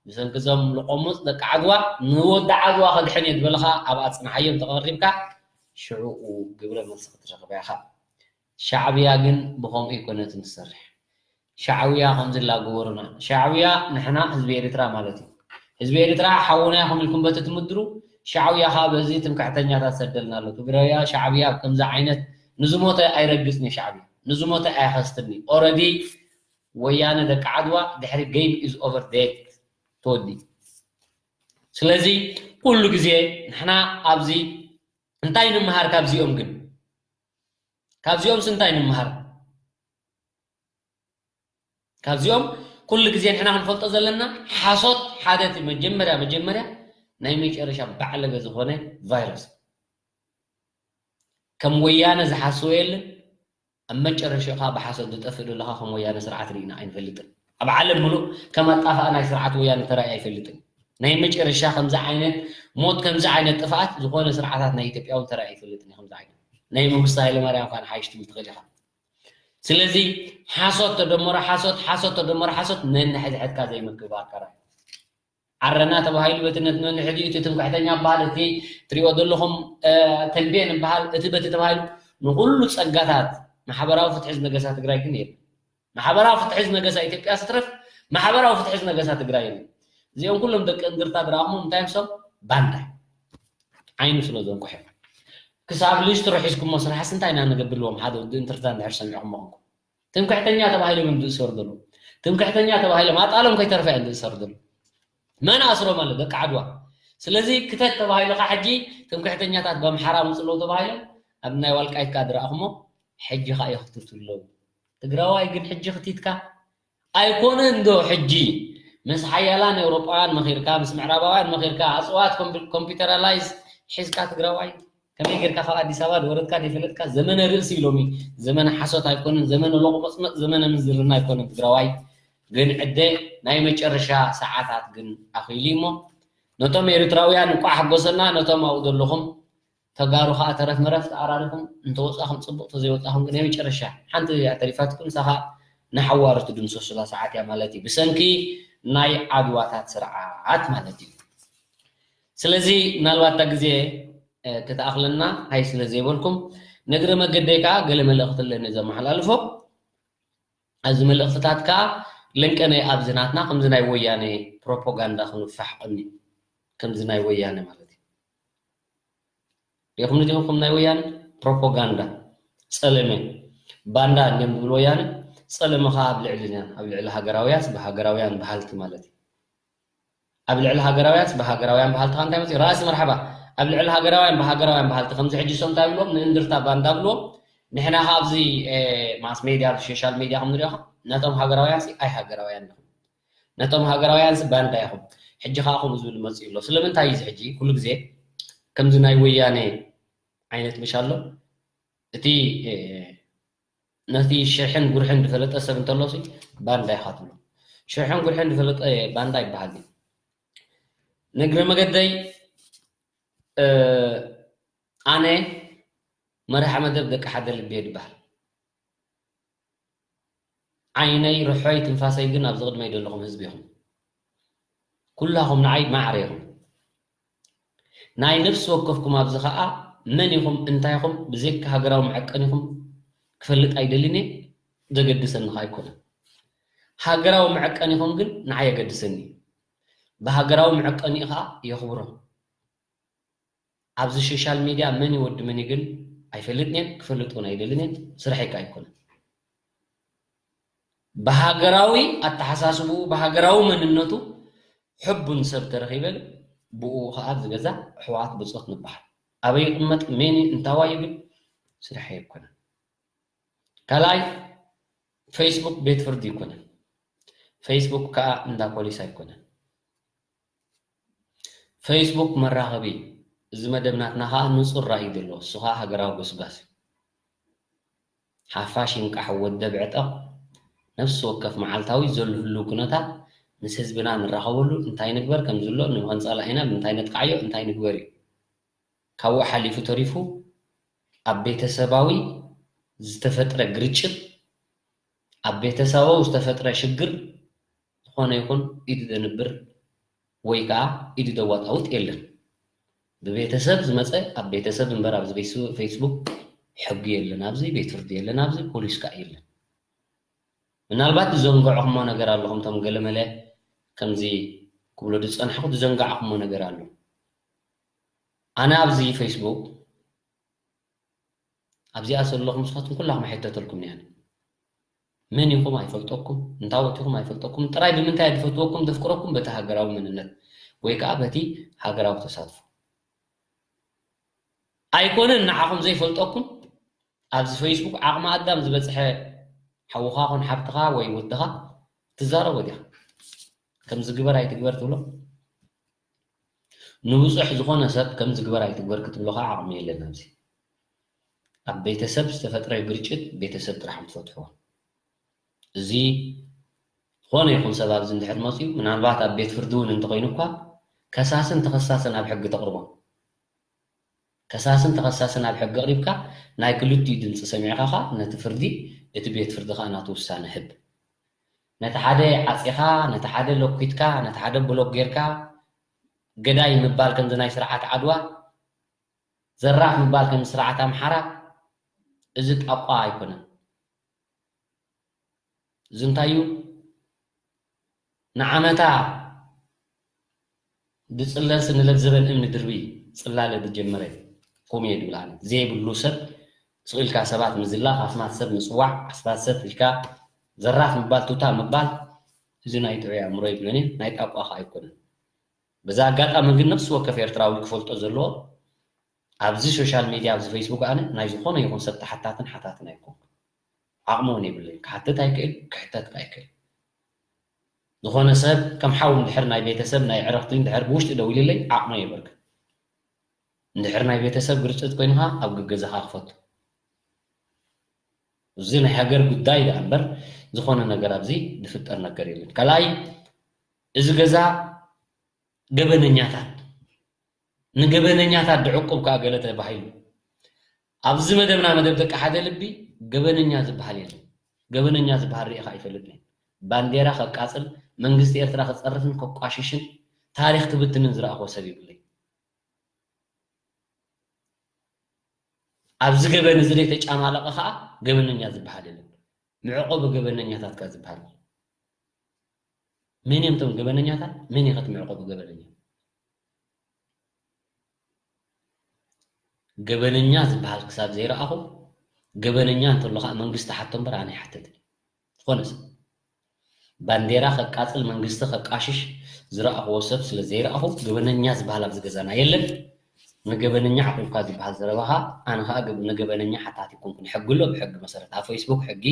ብሰንኪ እዞም ልቆሙፅ ደቂ ዓድዋ ንወዲ ዓድዋ ከድሕን እየ ዝበልኻ ኣብ ኣፅንሓዮም ተቐሪብካ ሽዕኡ ግብረ መልሲ ክትረኽብ ኢኻ። ሻዕብያ ግን ብኸምኡ ኣይኮነትን ትሰርሕ። ሻዕብያ ከምዚ ላገበሩና። ሻዕብያ ንሕና ህዝቢ ኤርትራ ማለት እዩ። ህዝቢ ኤርትራ ሓውና ኢኹም ኢልኩም በቲ ትምድሩ፣ ሻዕብያ ኸኣ በዚ ትምክሕተኛታት ሰደልና ኣሎ። ትግራያ ሻዕብያ ከምዚ ዓይነት ንዝሞተ ኣይረግጽን እዩ ሻዕብያ። ንዝሞተ ኣይኸስትኒ። ኦረዲ ወያነ ደቂ ዓድዋ ድሕሪ game is over dead ተወዲ። ስለዚ ኩሉ ግዜ ንሕና ኣብዚ እንታይ ንምሃር ካብዚኦም ግን? ካብዚኦምስ እንታይ ንምሃር? ካብዚኦም ኩሉ ግዜ ንሕና ክንፈልጦ ዘለና ሓሶት ሓደ እቲ መጀመርያ መጀመርያ ናይ መጨረሻ ባዕለገ ዝኾነ ቫይረስ። ከም ወያነ ዝሓስቦ የለን። ኣብ መጨረሻ ከዓ ብሓሶት ዝጠፍእ ዘለካ ከም ወያነ ስርዓት ርኢና ኣይንፈልጥን። ኣብ ዓለም ምሉእ ከም ኣጣፋኣ ናይ ስርዓት ወያነ ተራእዩ ኣይፈልጥን። ናይ መጨረሻ ከምዚ ዓይነት ሞት፣ ከምዚ ዓይነት ጥፍኣት ዝኾነ ስርዓታት ናይ ኢትዮጵያ እውን ተራእዩ ኣይፈልጥን እዩ። ከምዚ ዓይነት ናይ መንግስቲ ሃይለማርያም ከዓ ንሓይሽ ትብል ትኽእል ኢኻ። ስለዚ ሓሶት ተደመሮ ሓሶት፣ ሓሶት ተደመሮ ሓሶት ነንሕድሕድካ ዘይምክብባር ከራ ዓረና ተባሂሉ በቲ ነንሕድኡ እቲ ትምክሕተኛ በሃል፣ እቲ ትሪኦ ዘለኹም ተንቤን በሃል፣ እቲ በቲ ተባሂሉ ንኹሉ ጸጋታት ማሕበራዊ ፍትሒ ዝነገሳ ትግራይ ግን የለን። ማሕበራዊ ፍትሒ ዝነገሳ ኢትዮጵያ ስትረፍ ማሕበራዊ ፍትሒ ዝነገሳ ትግራይ የለን። እዚኦም ኩሎም ደቂ እንድርታ ድረኣኹም እንታይ ምሶም ባንዳ ዓይኑ ስለ ዘንቁሕ እዮም። ክሳብ ሊስትሮ ሒዝኩሞ ስራሕስ እንታይ ኢና ንገብርዎም? ሓደ ወዲ እንትርታ እንድሕር ሰሚዕኹም ኾንኩም ትምክሕተኛ ተባሂሎም እዮም ዝእሰሩ ዘለዉ። ትምክሕተኛ ተባሂሎም ኣጣሎም ከይተርፈ እዮም ዝእሰሩ ዘለዉ። መን ኣስሮም ኣሎ? ደቂ ዓድዋ። ስለዚ ክተት ተባሂሉ ኸዓ ሕጂ ትምክሕተኛታት በምሓራ ምፅለዉ ተባሂሎም ኣብ ናይ ዋልቃይት ከኣ ዝረኣኹሞ ሕጂ ኸዓ ይኽትቱ ኣለዉ። ትግራዋይ ግን ሕጂ ኽቲትካ ኣይኮነን ዶ ሕጂ ምስ ሓያላን ኤውሮጳውያን መኺርካ፣ ምስ ምዕራባውያን መኺርካ፣ ኣጽዋት ኮምፒ-፣ ኮምፒውተራላይዝ ሒዝካ ትግራዋይ ከመይ ጌርካ ካብ ኣዲስ ኣበባ ዝወረድካ ዘይፈለጥካ? ዘመነ ርእሲ ኢሎም እዩ። ዘመነ ሓሶት ኣይኮነን፣ ዘመነ ሎቕመጽመጽ፣ ዘመነ ምንዝርና ኣይኮነን። ትግራዋይ ግን ዕደ ናይ መጨረሻ ሰዓታት ግን ኣኺሉ እሞ ነቶም ኤርትራውያን እንቋዕ ሓጎሰና፣ ነቶም ኣብኡ ዘለኹም ተጋሩ ኸዓ ተረፍ መረፍ ተኣራሪኹም እንተወጻኹም ጽቡቕ፣ ተዘይወጻኹም ግን ናይ መጨረሻ ሓንቲ እያ ተሪፋትኩም፣ ንሳ ኸዓ ንሓዋሩ ትድምሰሱላ ሰዓት እያ ማለት እዩ። ብሰንኪ ናይ ዓድዋታት ስርዓት ማለት እዩ። ስለዚ ምናልባት እታ ግዜ፣ እ፣ ክትኣኽለና ሃይ ስለ ዘይበልኩም፣ ንእግረ መገደይ ከኣ ገለ መልእኽቲ ኣለኒ ዘመሓላልፎ። ኣብዚ መልእኽትታት ከኣ ለንቀነ ኣብዚ ናትና ከምዚ ናይ ወያነ ፕሮፓጋንዳ ክንፋሕ ቀኒ፣ ከምዚ ናይ ወያነ ማለት እዩ። ሪኢኹም ዲኹም ናይ ወያነ ፕሮፓጋንዳ፣ ጸለመ፣ ባንዳ እንድዮም ዝብል ወያነ፣ ጸለመ ኸኣ ኣብ ልዕሊ፣ ኣብ ልዕሊ ሃገራውያስ ብሃገራውያን በሃልቲ ማለት እዩ። ኣብ ልዕሊ ሃገራውያንስ ብሃገራውያን በሃልትኻ እንታይ መፅኡ? ራእሲ መርሓባ። ኣብ ልዕሊ ሃገራውያን ብሃገራውያን በሃልቲ ከምዚ ሕጂ እሶም እንታይ ብልዎም? ንእንድርታ ባንዳ ብልዎም። ንሕና ኸዓ ኣብዚ፣ እ፣ ማስ ሜድያ፣ ኣብዚ ሶሻል ሜድያ ከም ንሪኦ ኸዓ ነቶም ሃገራውያንሲ ኣይ ሃገራውያን ኢኹም። ነቶም ሃገራውያንሲ ባንዳ ኢኹም። ሕጂ ኸዓ ከምኡ ዝብል መፅኡ ኣሎ። ስለምንታይ እዩ እዚ ሕጂ ኩሉ ግዜ ከምዚ ናይ ወያነ ዓይነት ምሽ ኣሎ? እቲ፣ እ፣ ነቲ ሽርሕን ጉርሕን ዝፈለጠ ሰብ እንተሎሲ ባንዳ ኢኻ ትብሎ። ሽርሕን ጉርሕን ዝፈለጠ ባንዳ ይበሃል እዩ። ንእግረ መገደይ፣ እ፣ ኣነ መራሒ መደብ ደቂ ሓደ ልቢ እየ ዝበሃል። ዓይነይ፣ ርሖይ፣ ትንፋሰይ ግን ኣብዚ ቅድመይ ዘለኹም ህዝቢ ኢኹም። ኩላኹም ንዓይ ማዕረ ኢኹም። ናይ ነፍሲ ወከፍኩም ኣብዚ ኸኣ መን ኢኹም፣ እንታይ ኢኹም፣ ብዘይካ ሃገራዊ መዐቀኒኹም ክፈልጥ ኣይደልን እየ፣ ዘገድሰኒ ኸኣ ኣይኮነን። ሃገራዊ መዐቀኒኹም ግን ንዓይ የገድሰኒ እዩ። ብሃገራዊ መዐቀኒኡ ኸኣ የኽብሮ። ኣብዚ ሶሻል ሚድያ መን እዩ ወዲ መን እዩ ግን ኣይፈልጥን እየን፣ ክፈልጥ እውን ኣይደልን እየን፣ ስርሐይ ከኣ ኣይኮነን። ብሃገራዊ ኣተሓሳስብኡ፣ ብሃገራዊ መንነቱ ሕቡን ሰብ ተረኺበ ግን ብኡ ኸኣ ኣብዚ ገዛ ኣሕዋት ብጾት ንበሃል። ኣበይ ይቕመጥ፣ መን እዩ፣ እንታዋይ እዩ ግን ስርሐይ ኣይኮነን። ካልኣይ፣ ፌስቡክ ቤት ፍርዲ ኣይኮነን። ፌስቡክ ከኣ እንዳ ፖሊስ ኣይኮነን። ፌስቡክ መራኸቢ፣ እዚ መደብ ናትና ኸኣ ንጹር ራእይ ዘለዎ፣ እሱ ኸኣ ሃገራዊ ጎስጓስ እዩ። ሓፋሽ ይንቃሕ ወደብ ዕጠቕ፣ ነፍሲ ወከፍ መዓልታዊ ዘሎ ህልው ኩነታት ምስ ህዝብና ንራኸበሉ፣ እንታይ ንግበር ከም ዝሎ፣ ንመን ጸላኢና ብምንታይ ነጥቅዓዮ፣ እንታይ ንግበር እዩ። ካብኡ ሓሊፉ ተሪፉ ኣብ ቤተሰባዊ ዝተፈጥረ ግርጭት፣ ኣብ ቤተሰባዊ ዝተፈጥረ ሽግር ዝኾነ ይኹን ኢዱ ዘንብር ወይ ከዓ ኢዱ ዘዋጣውጥ የለን። ብቤተሰብ ዝመፀ ኣብ ቤተሰብ እምበር ኣብዚ ፌስ-፣ ፌስቡክ ሕጊ የለን፣ ኣብዚ ቤት ፍርዲ የለን፣ ኣብዚ ፖሊስ ከዓ የለን። ምናልባት ዝዘንገዕኹሞ ነገር ኣሎ፣ ከምቶም ገለመለ ከምዚ ክብሎ ዝፀናሕኩ ዝዘንጋዕኹሞ ነገር ኣሎ። ኣነ ኣብዚ ፌስቡክ ኣብዚኣ ዘለኹም ንስኻትኩም ኩላኹም ኣይሕተተልኩም እየ። መን ኢኹም ኣይፈልጠኩም፣ እንታወት ኢኹም ኣይፈልጠኩም። ጥራይ ብምንታይ እየ ዝፈትወኩም፣ ዘፍቅረኩም በቲ ሃገራዊ መንነት ወይ ከዓ በቲ ሃገራዊ ተሳትፎ። ኣይኮነን ንዓኹም ዘይፈልጠኩም፣ ኣብዚ ፌስቡክ ዓቕሚ ኣዳም ዝበፅሐ ሓውኻ ኹን ሓብትኻ ወይ ወድኻ ትዛረቦ ዲኻ? ከምዚ ግበር ኣይትግበር ትብሎ? ንብፁሕ ዝኾነ ሰብ ከምዚ ግበር ኣይትግበር ክትብሎ ከዓ ዓቕሚ የለን ኣብዚ። ኣብ ቤተሰብ ዝተፈጥረ ግርጭት ቤተሰብ ጥራሕ እዮም ዝፈትሕዎ። እዚ ዝኾነ ይኹን ሰብ ኣብዚ እንድሕር መፅዩ፣ ምናልባት ኣብ ቤት ፍርዲ እውን እንተኾይኑ እኳ ከሳስን ተኸሳስን ኣብ ሕጊ ተቕርቦ። ከሳስን ተኸሳስን ኣብ ሕጊ ኣቕሪብካ ናይ ክልቲኡ ድምፂ ሰሚዕካ ኸዓ ነቲ ፍርዲ እቲ ቤት ፍርዲ ኸዓ ናቱ ውሳነ ህብ። ነቲ ሓደ ዓፂኻ፣ ነቲ ሓደ ለኲትካ፣ ነቲ ሓደ ብሎክ ጌርካ ገዳይ ምባል ከምዚ ናይ ስርዓት ዓድዋ፣ ዘራፍ ምባል ከምዚ ስርዓት ኣምሓራ፣ እዚ ጣቋ ኣይኮነን። እዚ እንታይ እዩ? ንዓመታ ብፅለልሲ ንለብዘበን እምኒ ድርቢ ፅላለ ዝጀመረ ኮሜ ድብል ኣነ። ዘይብሉ ሰብ ስቕ ኢልካ ሰባት ምዝላፍ፣ ኣስማት ሰብ ምፅዋዕ፣ ኣስማት ሰብ ኢልካ ዘራፍ ምባል፣ ቱታ ምባል፣ እዚ ናይ ጥዑይ ኣእምሮ ይብለኒ፣ ናይ ጣቋ ኸዓ ኣይኮነን። በዛ ኣጋጣሚ ግን ነፍሲ ወከፍ ኤርትራዊ ክፈልጦ ዘለዎ፣ ኣብዚ ሶሻል ሚድያ፣ ኣብዚ ፌስቡክ ኣነ ናይ ዝኾነ ይኹን ሰብ ተሓታትን ሓታትን ኣይኮንኩን። ዓቕሚ እውን የብለይን። ክሓትት ኣይክእል፣ ክሕተት ኣይክእል። ዝኾነ ሰብ ከም ሓው እንድሕር ናይ ቤተሰብ ናይ ዕረፍቲ እንድሕር ብውሽጢ ደዊልለይ ዓቕሚ የብርክን። እንድሕር ናይ ቤተሰብ ግርጭት ኮይንኻ ኣብ ገገዛኻ ክፈቱ። እዚ ናይ ሃገር ጉዳይ ደኣ እምበር ዝኾነ ነገር ኣብዚ ዝፍጠር ነገር የለን። ካልኣይ፣ እዚ ገዛ ገበነኛታት፣ ንገበነኛታት ድዕቁብ ከኣ ገለ ተባሂሉ። ኣብዚ መደብና መደብ ደቂ ሓደ ልቢ ገበነኛ ዝበሃል የለን። ገበነኛ ዝበሃል ርኢኻ ኣይፈልጥን። ባንዴራ ከቃጽል፣ መንግስቲ ኤርትራ ክጸርፍን ከቋሽሽን ታሪኽ ክብትንን ዝረኣኽዎ ሰብ የብለይ። ኣብዚ ገበን እዚ ዘይተጫማለቐ ኸኣ ገበነኛ ዝበሃል የለን። መዕቆቢ ገበነኛታት ከ ዝበሃል መን እዮም እቶም ገበነኛታት? መን እዩ ከ እቲ መዕቆቢ ገበነኛ? ገበነኛ ዝበሃል ክሳብ ዘይረኣኹ፣ ገበነኛ እንተሎ ኸዓ መንግስቲ ሓቶ እምበር ኣነ ኣይሓተትን። ዝኾነ ሰብ ባንዴራ ከቃጽል መንግስቲ ከቃሽሽ ዝረኣኽዎ ሰብ ስለ ዘይረኣኹ ገበነኛ ዝበሃል ኣብዚ ገዛና የለን። ንገበነኛ ዓቂብካ ዝበሃል ዘረባ ኸዓ ኣነ ኸዓ ገብ-፣ ንገበነኛ ሓታቲ ኣይኮንኩን። ሕጊ ኣሎ፣ ብሕጊ መሰረት ኣብ ፌስቡክ ሕጊ፣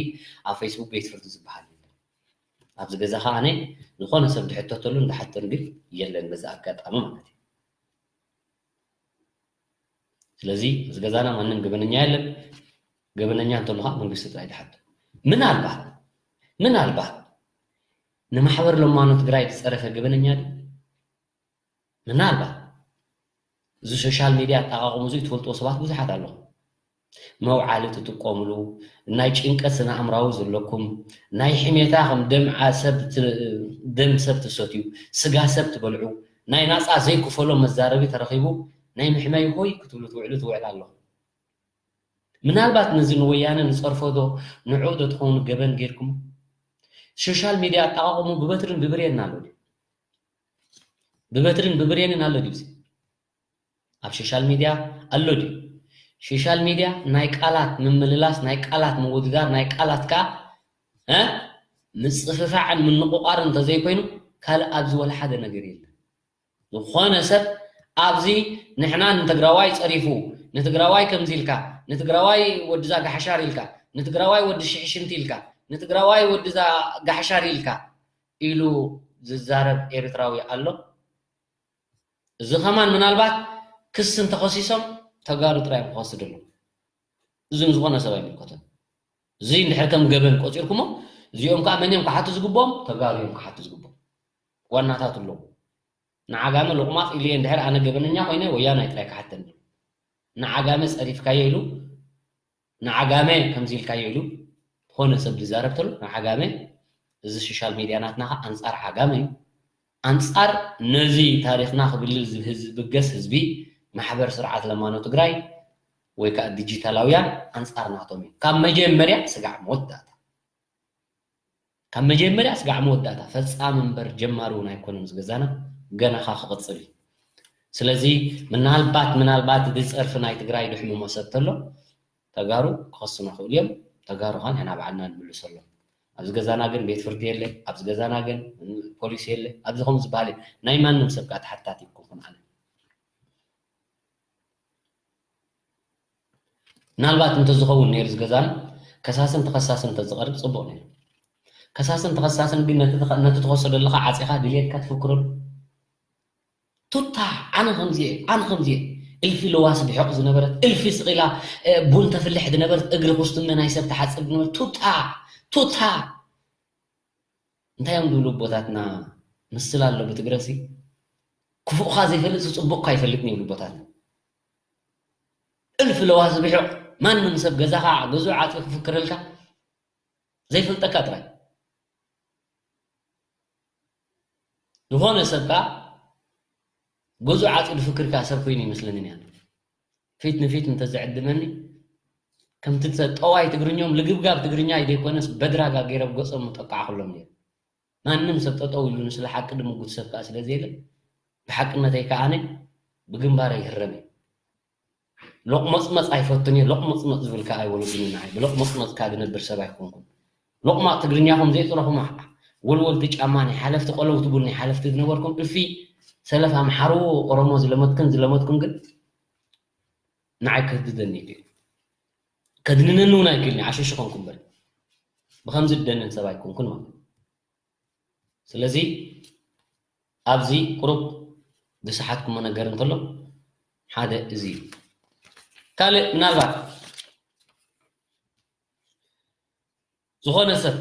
ኣብ ፌስቡክ ቤት ፍርዲ ዝበሃል የለን። ኣብዚ ገዛ ኸዓ ኣነ ዝኾነ ሰብ ዝሕተተሉን ዝሓተን ግን የለን በዚ ኣጋጣሚ ማለት እዩ። ስለዚ ኣብዚ ገዛና ማንም ገበነኛ የለን። ገበነኛ እንተሎ ኸዓ መንግስቲ ጥራይ ዝሓቶ። ምናልባት፣ ምናልባት ንማሕበር ለማኖ ትግራይ ዝፀረፈ ገበነኛ ድዩ? ምናልባት እዚ ሶሻል ሚድያ ኣጠቓቕሙ እዚ ትፈልጥዎ ሰባት ብዙሓት ኣለኹም። መውዓሊ ትጥቀምሉ፣ ናይ ጭንቀት ስነ ኣእምራዊ ዘለኩም፣ ናይ ሕሜታ ከም ደም ዓ-፣ ሰብ ት-፣ ደም ሰብ ትሰትዩ፣ ስጋ ሰብ ትበልዑ፣ ናይ ናፃ ዘይክፈሎ መዛረቢ ተረኺቡ ናይ መሕመይ ሆይ ክትብሉ ትውዕሉ ትውዕላ ኣለኹም። ምናልባት ነዚ ንወያነ ንፀርፎ ዶ ንዕኡ ዶ ትኸውን ገበን ጌርኩም? ሶሻል ሚድያ ኣጠቓቕሙ ብበትርን ብብሬንን ኣሎ ድዩ? ብበትርን ብብሬንን ኣሎ ድዩ? ኣብ ሶሻል ሚድያ ኣሎ ድዩ? ሶሻል ሚድያ ናይ ቃላት ምምልላስ፣ ናይ ቃላት ምውድዳር፣ ናይ ቃላት ከኣ፣ እ፣ ምጽፍፋዕን ምንቑቋርን እንተዘይኮይኑ ካልእ ኣብዚ ወላ ሓደ ነገር የለን። ዝኾነ ሰብ ኣብዚ ንሕና ንትግራዋይ ጸሪፉ፣ ንትግራዋይ ከምዚ ኢልካ፣ ንትግራዋይ ወድዛ ጋሕሻር ኢልካ፣ ንትግራዋይ ወዲ ሽሕሽንቲ ኢልካ፣ ንትግራዋይ ወድዛ ጋሕሻር ኢልካ ኢሉ ዝዛረብ ኤርትራዊ ኣሎ? እዚ ከማን ምናልባት ክሲ እንተኸሲሶም ተጋሩ ጥራይ እዮም ክኸሱ ዘለዉ። እዚ ንዝኾነ ሰብ ኣይምልከቶን። እዚ እንድሕር ከም ገበን ቆጺርኩሞ፣ እዚኦም ከዓ መን እዮም ክሓቱ ዝግብኦም? ተጋሩ እዮም ክሓቱ ዝግብኦም። ዋናታት ኣለዉ። ንዓጋመ ሎቕማጽ ኢሉ እየ እንድሕር ኣነ ገበነኛ ኮይነ ወያናይ ጥራይ ክሓተኒ። ንዓጋመ ጸሪፍካዮ ኢሉ ንዓጋመ ከምዚ ኢልካዮ ኢሉ ዝኾነ ሰብ ዝዛረብ ተሎ ንዓጋመ፣ እዚ ሶሻል ሚድያ ናትና ኸዓ ኣንጻር ዓጋመ እዩ። ኣንጻር ነዚ ታሪኽና ክብልል ዝህ-፣ ዝብገስ ህዝቢ ማሕበር ስርዓት ለማኖ ትግራይ ወይ ከዓ ዲጂታላውያን ኣንጻር ናቶም እዩ። ካብ መጀመርያ ስጋዕ መወዳእታ። ካብ መጀመርያ ስጋዕ መወዳእታ ፈጻሚ እምበር ጀማሪ እውን ኣይኮነን። ዝገዛና ገናኻ ክቕጽል እዩ። ስለዚ ምናልባት፣ ምናልባት እዚ ጸርፊ ናይ ትግራይ ድሕምሞ ሰብ ተሎ ተጋሩ ክኸሱና ይኽእሉ እዮም። ተጋሩ ኸዓ ንሕና ባዕልና ንምልሰሎም። ኣብዚ ገዛና ግን ቤት ፍርዲ የለ፣ ኣብዚ ገዛና ግን ፖሊስ የለ፣ ኣብዚ ከምኡ ዝበሃል የለ። ናይ ማንም ሰብ ከዓ ተሓታቲ ኣይኮንኩን ኣነ። ምናልባት እንተዝኸውን ነይሩ ዝገዛና ከሳስን ተኸሳስን እንተዝቐርብ ጽቡቕ ነይሩ። ከሳስን ተኸሳስን ግን ነቲ ትኸ-፣ ነቲ ትኸሶ ዘለኻ ዓጺኻ ድልየትካ ትፍክረሉ። ቱታ፣ ኣነ ከምዚ እየ፣ ኣነ ከምዚ እየ። እልፊ ለዋስ ብሕቕ ዝነበረት፣ እልፊ ስቕ ኢላ፣ እ፣ ቡን ተፍልሕ ዝነበረት፣ እግሪ ኩስትነ ናይ ሰብ ትሓጽብ ዝነበረት፣ ቱታ፣ ቱታ። እንታይ እዮም ዝብሉ ኣቦታትና? ምስል ኣሎ ብትግረሲ፣ ክፉእኻ ዘይፈልጥ ጽቡቕካ ኣይፈልጥን ይብሉ ኣቦታትና። እልፊ ለዋስ ብሕቕ፣ ማንም ሰብ ገዛኻ፣ ገዝኡ ዓጽዩ ክፍክረልካ ዘይፈልጠካ ጥራይ። ዝኾነ ሰብ ከኣ ገዝኡ ዓጽዩ ዝፍክር ከኣ ሰብ ኮይኑ ይመስለኒ ነይሩ። ፊት ንፊት እንተዝዕድመኒ፣ ከምቲ ጠዋይ ትግርኛኦም ልግብጋብ ትግርኛ ዘይኮነስ በድራጋ ገይረ ኣብ ገጾም ምጠቃዕኩሎም ነይሩ። ማንም ሰብ ጠጠው ኢሉ ንስለ ሓቂ ድምጉት ሰብ ከኣ ስለ ዘየለ፣ ብሓቅነተይ ከኣ ኣነ ብግንባረይ ይህረም እየ። ሎቕመጽመጽ ኣይፈቱን እየ፣ ሎቕመጽመጽ ዝብል ከኣ ኣይወለዱኒ ንዓይ። ብሎቕመጽመጽ ከኣ ዝነብር ሰብ ኣይኮንኩን። ሎቕማጽ ትግርኛኹም ዘይጽረኹም፣ ወልወልቲ ጫማ ናይ ሓለፍቲ፣ ቆለውቲ ቡን ናይ ሓለፍቲ ዝነበርኩም፣ እልፊ ሰለፍ ኣምሓሩ ኦሮሞ ዝለመድክን ዝለመድኩም ግን ንዓይ ከህድደኒ ይኽእል። ከድንነኒ እውን ኣይክእልን፣ ዓሸሽ ኾንኩ እምበር። ብኸምዚ ዝደንን ሰብ ኣይኮንኩን ማለት እዩ። ስለዚ ኣብዚ ቁሩብ ዝሰሓትኩሞ ነገር እንተሎ ሓደ እዚ እዩ። ካልእ ምናልባት ዝኾነ ሰብ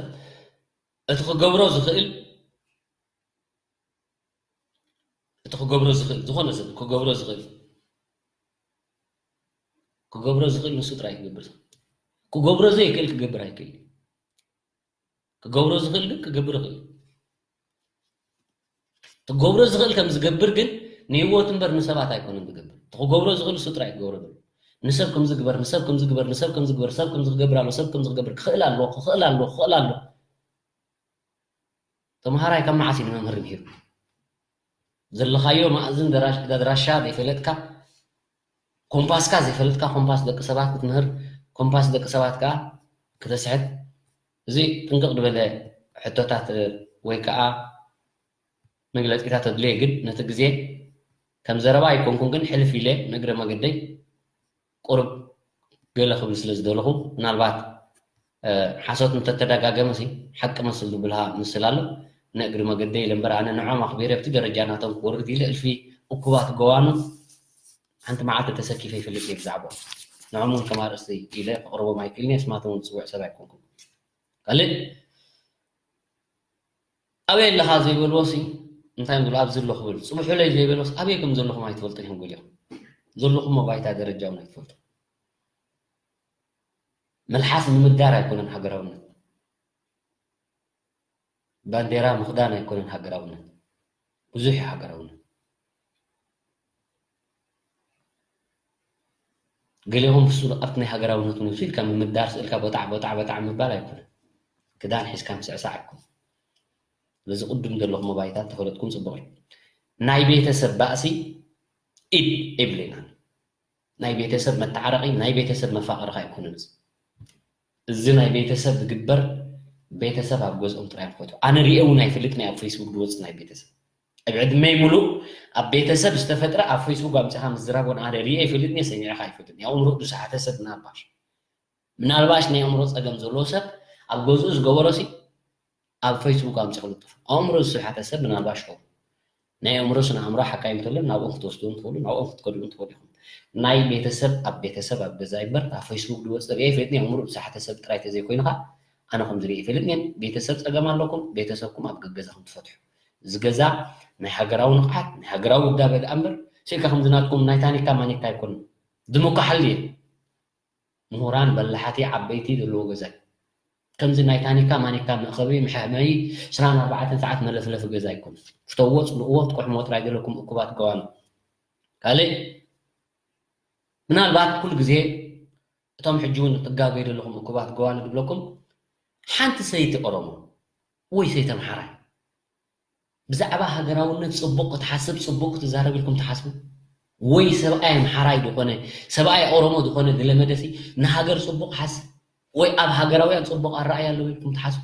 እቲ ክገብሮ ዝኽእል፣ እቲ ክገብሮ ዝኽእል፣ ዝኾነ ሰብ ክገብሮ ዝኽእል፣ ክገብሮ ዝኽእል ንሱ ጥራይ ክገብር ዝኽእል። ክገብሮ ዘይክእል ክገብር ኣይክእል። ክገብሮ ዝኽእል ግን ክገብር ይኽእል። ክገብሮ ዝኽእል ከም ዝገብር ግን ንህይወቱ እምበር ንሰባት ኣይኮነን ዝገብር። እቲ ክገብሮ ዝኽእል ንሱ ጥራይ ክገብሮ ዘለዎ። ንሰብ ከም ዝግበር፣ ንሰብ ከም ዝግበር፣ ንሰብ ከም ዝግበር፣ ሰብ ከም ዝገብር ኣሎ፣ ሰብ ከም ዝገብር ክኽእል ኣሎ፣ ክኽእል ኣሎ፣ ክኽእል ኣሎ። ተምሃራይ ካብ መዓስ እዩ ንመምህር ምሂሩ? ዘለኻዮ ማእዝን ደራሽ-፣ ኣድራሻ ዘይፈለጥካ፣ ኮምፓስካ ዘይፈለጥካ፣ ኮምፓስ ደቂ ሰባት ክትምህር፣ ኮምፓስ ደቂ ሰባት ከኣ ክተስሕት፣ እዚ ጥንቅቕ ዝበለ ሕቶታት ወይ ከኣ መግለጺታት ተድልዮ፣ ግን ነቲ ግዜ ከም ዘረባ ኣይኮንኩን፣ ግን ሕልፍ ኢለ ንእግረ መገደይ ቁሩብ ገለ ክብል ስለ ዝደለኹ፣ ምናልባት፣ እ፣ ሓሶት እንተተደጋገመ ሲ ሓቂ መስል ዝብልሃ ምስል ኣሎ። ንእግሪ መገደይ ኢለ እምበር፣ ኣነ ንዖም ኣኽቢረ ኣብቲ ደረጃ ናቶም ክወርድ ኢለ እልፊ እኩባት ገዋኑ ሓንቲ መዓልቲ ተሰኪፈ ይፈልጥ እየ ብዛዕባኦም። ንዖም እውን ከም ኣርእስቲ ኢለ ከቕርቦም ኣይክእልን እየ፣ ስማቶም እውን ዝጽውዕ ሰብ ኣይኮንኩን። ካልእ ኣበይ ኣለኻ ዘይበልዎ ሲ እንታይ ይብሉ ኣብዚ ኣለኹ በሉ። ጽብሑለይ ዘይበልዎስ ኣበይ ከም ዘለኹም ኣይትፈልጡን ኢኹም ገሊኹም። ዘለኹሞ ባይታ ደረጃ እውን ኣይትፈልጡ። መልሓስ ንምዳር ኣይኮነን ሃገራውነት። ባንዴራ ምኽዳን ኣይኮነን ሃገራውነት። ብዙሕ እዩ ሃገራውነት። ገሊኹም ብሱሩ ኣብቲ ናይ ሃገራውነት እውን ኢልካ ምምዳር ስእልካ ቦጣዕ ቦጣዕ ቦጣዕ ምባል ኣይኮነን። ክዳን ሒዝካ ምስዕሳዕ ኣይኮነን። ስለዚ ቅድም ዘለኹም ባይታ እንተፈለጥኩም ጽቡቕ እዩ። ናይ ቤተሰብ ባእሲ ኢድ የብለናን። ናይ ቤተሰብ መተዓረቒ፣ ናይ ቤተሰብ መፋቐሪ ከ ኣይኮነን እዚ። እዚ ናይ ቤተሰብ ዝግበር፣ ቤተሰብ ኣብ ገዝኦም ጥራይ እዮም ክፈትሑ። ኣነ ሪኤ እውን ኣይፈልጥን እየ ኣብ ፌስቡክ ዝወጽእ ናይ ቤተሰብ። ኣብ ዕድመይ ሙሉእ ኣብ ቤተሰብ ዝተፈጥረ ኣብ ፌስቡክ ኣምጺኻ ምዝራብ እውን ኣነ ሪኤ ኣይፈልጥን እየ፣ ሰሚዐ ከ ኣይፈልጥን እየ። ኣእምሮኡ ዝሰሓተ ሰብ ምናልባሽ፣ ምናልባሽ ናይ ኣእምሮ ጸገም ዘለዎ ሰብ ኣብ ገዝኡ ዝገበሮ ሲ ኣብ ፌስቡክ ኣምጺኡ ክልጥፎ። ኣእምሮ ዝስሓተ ሰብ ምናልባሽ ይኸውን። ናይ ኣእምሮ ስነ ኣእምሮ ሓካይም እንተሎ ናብኦም ክትወስድዎም ትኽእሉ፣ ናብኦም ክትከድዎም ትኽእሉ ኢኹም። ናይ ቤተሰብ ኣብ ቤተሰብ ኣብ ገዛ ይበር ኣብ ፌስቡክ ዝወጽእ ሪኤ ይፈልጥን እየ። ኣእምሮ ዝሰሓተ ሰብ ጥራይ ተዘይኮይኑ ኸኣ ኣነ ከም ዝሪኤ ይፈልጥን እየ። ቤተሰብ ጸገም ኣለኩም፣ ቤተሰብኩም ኣብ ገገዛኹም ትፈትሑ። እዚ ገዛ ናይ ሃገራዊ ንቕሓት፣ ናይ ሃገራዊ ውዳበ ደኣ እምበር ስኢልካ ከምዚ ናትኩም ናይ ታኒካ ማኒካ ኣይኮነን። ድሙካ ሓሊ እየ። ምሁራን በላሓቲ ዓበይቲ ዘለዎ ገዛ እዩ። ከምዚ ናይ ታኒካ ማኒካ መእኸቢ መሐመዪ ዕስራን ኣርባዕተን ሰዓት መለፍለፊ ገዛ ኣይኮነን። ፍተዎ፣ ጽልእዎ፣ ትቁሕምዎ ጥራይ ዘለኩም እኩባት ገዋኑ። ካልእ ምናልባት ኩሉ ግዜ እቶም ሕጂ እውን ትጋገዩ ዘለኹም እኩባት ገዋኑ ዝብለኩም ሓንቲ ሰይቲ ኦሮሞ ወይ ሰይቲ ኣምሓራይ ብዛዕባ ሃገራውነት ጽቡቕ ክትሓስብ፣ ጽቡቕ ክትዛረብ ኢልኩም ትሓስቡ? ወይ ሰብኣይ ኣምሓራይ ዝኾነ፣ ሰብኣይ ኦሮሞ ዝኾነ ዝለመደሲ ንሃገር ጽቡቕ ሓስብ ወይ ኣብ ሃገራውያን ጽቡቕ ኣረኣእያ ኣለዎ ኢልኩም ትሓስቡ?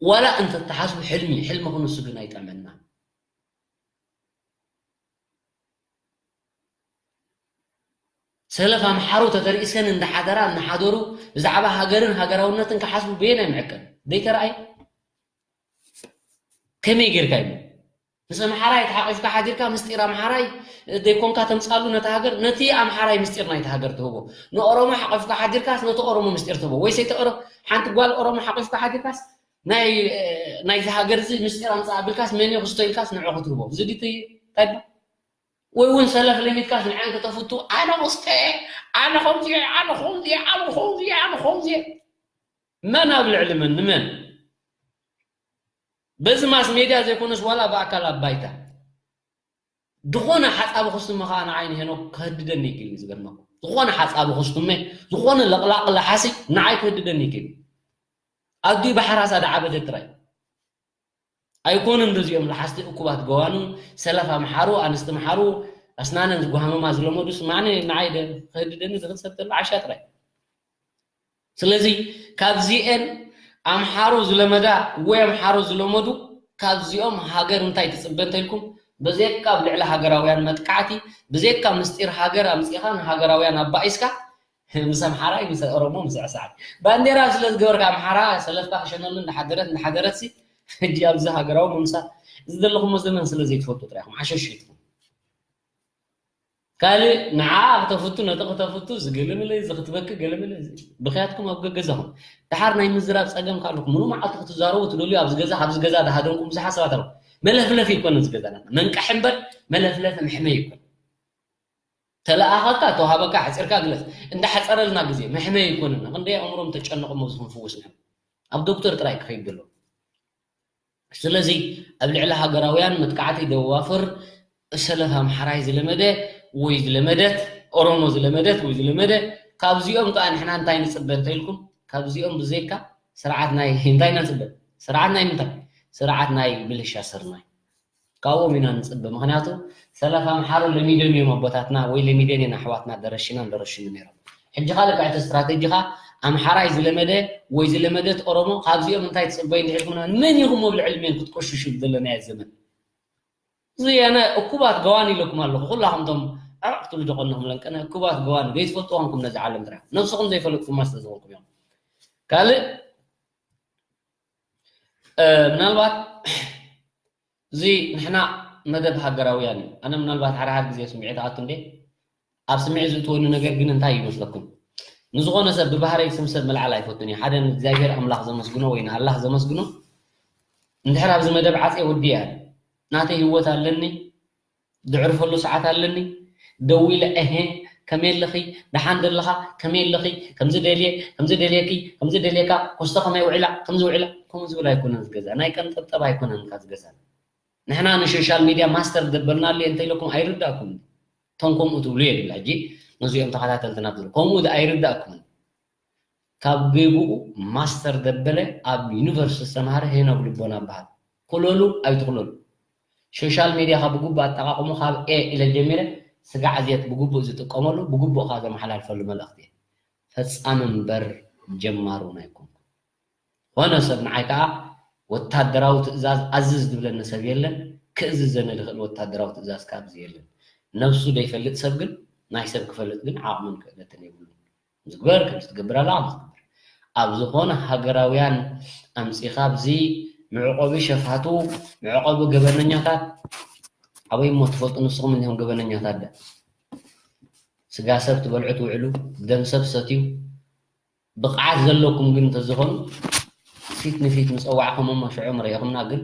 ዋላ እንተ ትሓስቡ ሕልሚ፣ ሕልምኹም ንሱ ግን ኣይጠዕመና። ሰለፍ ኣምሓሩ ተተርኢስከን እንዳሓደራ እናሓደሩ ብዛዕባ ሃገርን ሃገራውነትን ክሓስቡ በየናይ መዐቀን ዘይተረኣየ? ከመይ ጌርካ እዩ? ምስ ኣምሓራይ ተሓቂፍካ ሓዲርካ ምስጢር ኣምሓራይ ዘይኮንካ ተምጻሉ ነቲ ሃገር፣ ነቲ ኣምሓራይ ምስጢር ናይቲ ሃገር ትህቦ። ንኦሮሞ ሓቂፍካ ሓዲርካስ ነቲ ኦሮሞ ምስጢር ትህቦ። ወይስ እቲ ኦሮ-፣ ሓንቲ ጓል ኦሮሞ ሓቂፍካ ሓዲርካስ ናይ፣ ናይዚ ሃገር እዚ ምስጢር ኣምጻእ ኣቢልካስ መን እዩ ክስቶ ኢልካስ ንዕኡ ክትህቦ። እዚ ድዩ እቲ እንታይ ይባሃል? ወይ እውን ሰለፍ ለሚድካስ ንዕን ከተፍቱ፣ ኣነ ክስተ፣ ኣነ ከምዚ፣ ኣነ ከምዚ፣ ኣነ ከምዚ፣ ኣነ ከምዚ። መን ኣብ ልዕሊ መን? ንመን? በዚ ማስ ሜድያ ዘይኮነስ ዋላ ብኣካል ኣብ ባይታ። ዝኾነ ሓጻቢ ክስቱመ ከኣ ንዓይ ንሄኖክ ከህድደኒ ይክእል እዩ፣ ዝገርመኩም። ዝኾነ ሓጻቢ ክስቱመ፣ ዝኾነ ለቕላቕ ለሓሲ ንዓይ ከህድደኒ ይክእል እዩ። ኣዲኡ ብሓራሳ ደዓበደ ጥራይ። ኣይኮኑን ዶ እዚኦም ለሓስቲ እኩባት ገዋኑ፣ ሰለፍ ኣምሓሩ፣ ኣንስቲ ኣምሓሩ፣ ኣስናነን ዝጓሃመማ ዝለመዱስ፣ ማዕነ ንዓይ ደ-፣ ከህድደኒ ዝኽእል ሰብ ተሎ ዓሻ ጥራይ። ስለዚ ካብዚኤን ኣምሓሩ ዝለመዳ ወይ ኣምሓሩ ዝለመዱ ካብዚኦም ሃገር እንታይ ትጽበ እንተኢልኩም፣ ብዘይካ ኣብ ልዕሊ ሃገራውያን መጥቃዕቲ፣ ብዘይካ ምስጢር ሃገር ኣምጺኻ ንሃገራውያን ኣባኢስካ፣ ምስ ኣምሓራይ፣ ምስ ኦሮሞ፣ ምስ ዕሳዕት ባንዴራ ስለ ዝገበርካ ኣምሓራ ሰለፍካ ክሸነሉ እንዳሓደረት፣ እንዳሓደረት ሲ፣ ሕጂ ኣብዚ ሃገራዊ ምምሳል እዚ ዘለኹሞ ዘመን ስለ ዘይትፈልጡ ጥራይ ኢኹም ዓሸሽ ኢትኹም። ካልእ ንዓ ክተፍቱ፣ ነቲ ክተፍቱ፣ እዚ ገለመለ፣ እዚ ክትበኪ ገለመለ፣ እዚ ብኽያትኩም ኣብ ገገዛኹም። ደሓር ናይ ምዝራብ ጸገም ካልኩም። ምሉእ መዓልቲ ክትዛረቡ ትደልዩ፣ ኣብዚ ገዛ፣ ኣብዚ ገዛ ዝሃደምኩም ብዙሓት ሰባት ኣለዉ። መለፍለፊ ኣይኮነን እዚ ገዛ ናትና። መንቃሒ እምበር መለፍለፊ መሕመይ ኣይኮነን። ተለኣኸካ፣ ተዋሃበካ፣ ሓጺርካ ግለጽ። እንዳሓጸረልና ግዜ መሕመይ ኣይኮነን። ክንደይ ኣእምሮም ተጨነቑ፣ መብዝኹም ፍውስ ነይሩ። ኣብ ዶክተር ጥራይ ክኸይድ ዘለዎ። ስለዚ ኣብ ልዕሊ ሃገራውያን መጥቃዕቲ ደዋፍር ሰለፍ ኣምሓራይ ዝለመደ ወይ ዝለመደት፣ ኦሮሞ ዝለመደት ወይ ዝለመደ፣ ካብዚኦም ከኣ ንሕና እንታይ ንጽበ እንተኢልኩም፣ ካብዚኦም ብዘይካ ስርዓት ናይ እንታይ ኢና ንጽበ? ስርዓት ናይ ምንታይ? ስርዓት ናይ ምልሻ ስርናይ። ካብኦም ኢና ንጽበ። ምኽንያቱ ሰለፍ ኣምሓሩ ለሚዶም እዮም ኣቦታትና ወይ ለሚደን እየን ኣሕዋትና ደረሽናን ደረሽኑ ነይሮም። ሕጂ ኻኣ ልክዕ እቲ ስትራተጂኻ ኣምሓራይ ዝለመደ ወይ ዝለመደት ኦሮሞ ካብዚኦም እንታይ ትጽበዩ እንድሕር ኢልኩም መን ኢኹም ኣብ ልዕሊ መን ክትቆሽሹ ዘለናዮ ዘመን? እዚ ኣነ እኩባት ገዋን ኢለኩም ኣለኹ። ኩላኹም እቶም ዕርቕ ክትብሉ ዶ ቀንኹም ለንቀነ እኩባት ገዋን ዘይትፈልጡ ኾንኩም ነዚ ዓለም ጥራሕ። ነብስኹም ዘይፈለጥኩማ ስለ ዝኾንኩም እዮም። ካልእ፣ እ፣ ምናልባት እዚ ንሕና መደብ ሃገራውያን እዩ። ኣነ ምናልባት ሓደ ሓደ ግዜ ስምዒት ኣቱ እንዴ፣ ኣብ ስምዒት ዝእትወኒ ነገር ግን እንታይ እዩ ይመስለኩም? ንዝኾነ ሰብ ብባህረይ ስም ሰብ ምልዓል ኣይፈቱን እዩ። ሓደ ንእግዚኣብሔር ኣምላኽ ዘመስግኖ ወይ ንኣላህ ዘመስግኖ፣ እንድሕር ኣብዚ መደብ ዓጽየ ወዲየ ኣነ። ናተይ ህይወት ኣለኒ፣ ዘዕርፈሉ ሰዓት ኣለኒ። ደዊለ፣ እሄ፣ ከመይ ኣለኺ? ደሓን ደለኻ? ከመይ ኣለኺ? ከምዚ ደልየ፣ ከምዚ ደልየኪ፣ ከምዚ ደልየካ፣ ኮስቶ ከመይ ውዒላ? ከምዚ ውዒላ? ከምኡ ዝብል ኣይኮነን ዝገዛ። ናይ ቀንጠብጠብ ኣይኮነን እካ ዝገዛ። ንሕና ንሶሻል ሚድያ ማስተር ዘበልናሉ እየ እንተኢለኩም ኣይርዳእኩምን። እቶም ከምኡ ትብሉ የድላ። ሕጂ ነዚኦም ተኸታተልትና ትብሉ። ከምኡ ድ-፣ ኣይርዳእኩምን። ካብ ጌግኡ ማስተር ደበለ ኣብ ዩኒቨርሲቲ ዝተምሃረ ሄኖክ ልቦና በሃል። ኩለሉ ኣይትኹለሉ። ሶሻል ሚድያኻ ብግቡእ ኣጠቓቕሙ ካብ ኤ ኢለ ጀሚረ ስጋዕ እዝየት ብግቡእ ዝጥቀመሉ ብግቡእ ከኣ ዘመሓላልፈሉ መልእኽቲ እየ። ፈጻሚ እምበር ጀማሩ ኣይኮንኩን። ኾነ ሰብ ንዓይ ከኣ ወታደራዊ ትእዛዝ ኣዝዝ ዝብለኒ ሰብ የለን፣ ክእዝዘኒ ዝኽእል ወታደራዊ ትእዛዝ ከኣ ኣብዚ የለን። ነብሱ ዘይፈልጥ ሰብ ግን ናይ ሰብ ክፈልጥ ግን ዓቕምን ክእለትን የብሉን። ዝግበር፣ ከምዚ ትገብር ኣላ፣ ከምዚ ትገብር። ኣብ ዝኾነ ሃገራውያን ኣምጺኻ ኣብዚ መዕቆቢ ሸፋቱ፣ መዕቆቢ ገበነኛታት፣ ኣበይ እሞ ትፈልጡ ንስኹም እኒሆም ገበነኛታት ደ? ስጋ ሰብ ትበልዑ ትውዕሉ፣ ደም ሰብ ሰትዩ፣ ብቕዓት ዘለኩም ግን እንተዝኾኑ ፊት ንፊት ምጸዋዕኹም እሞ ሽዑ ምረኢኹምና ግን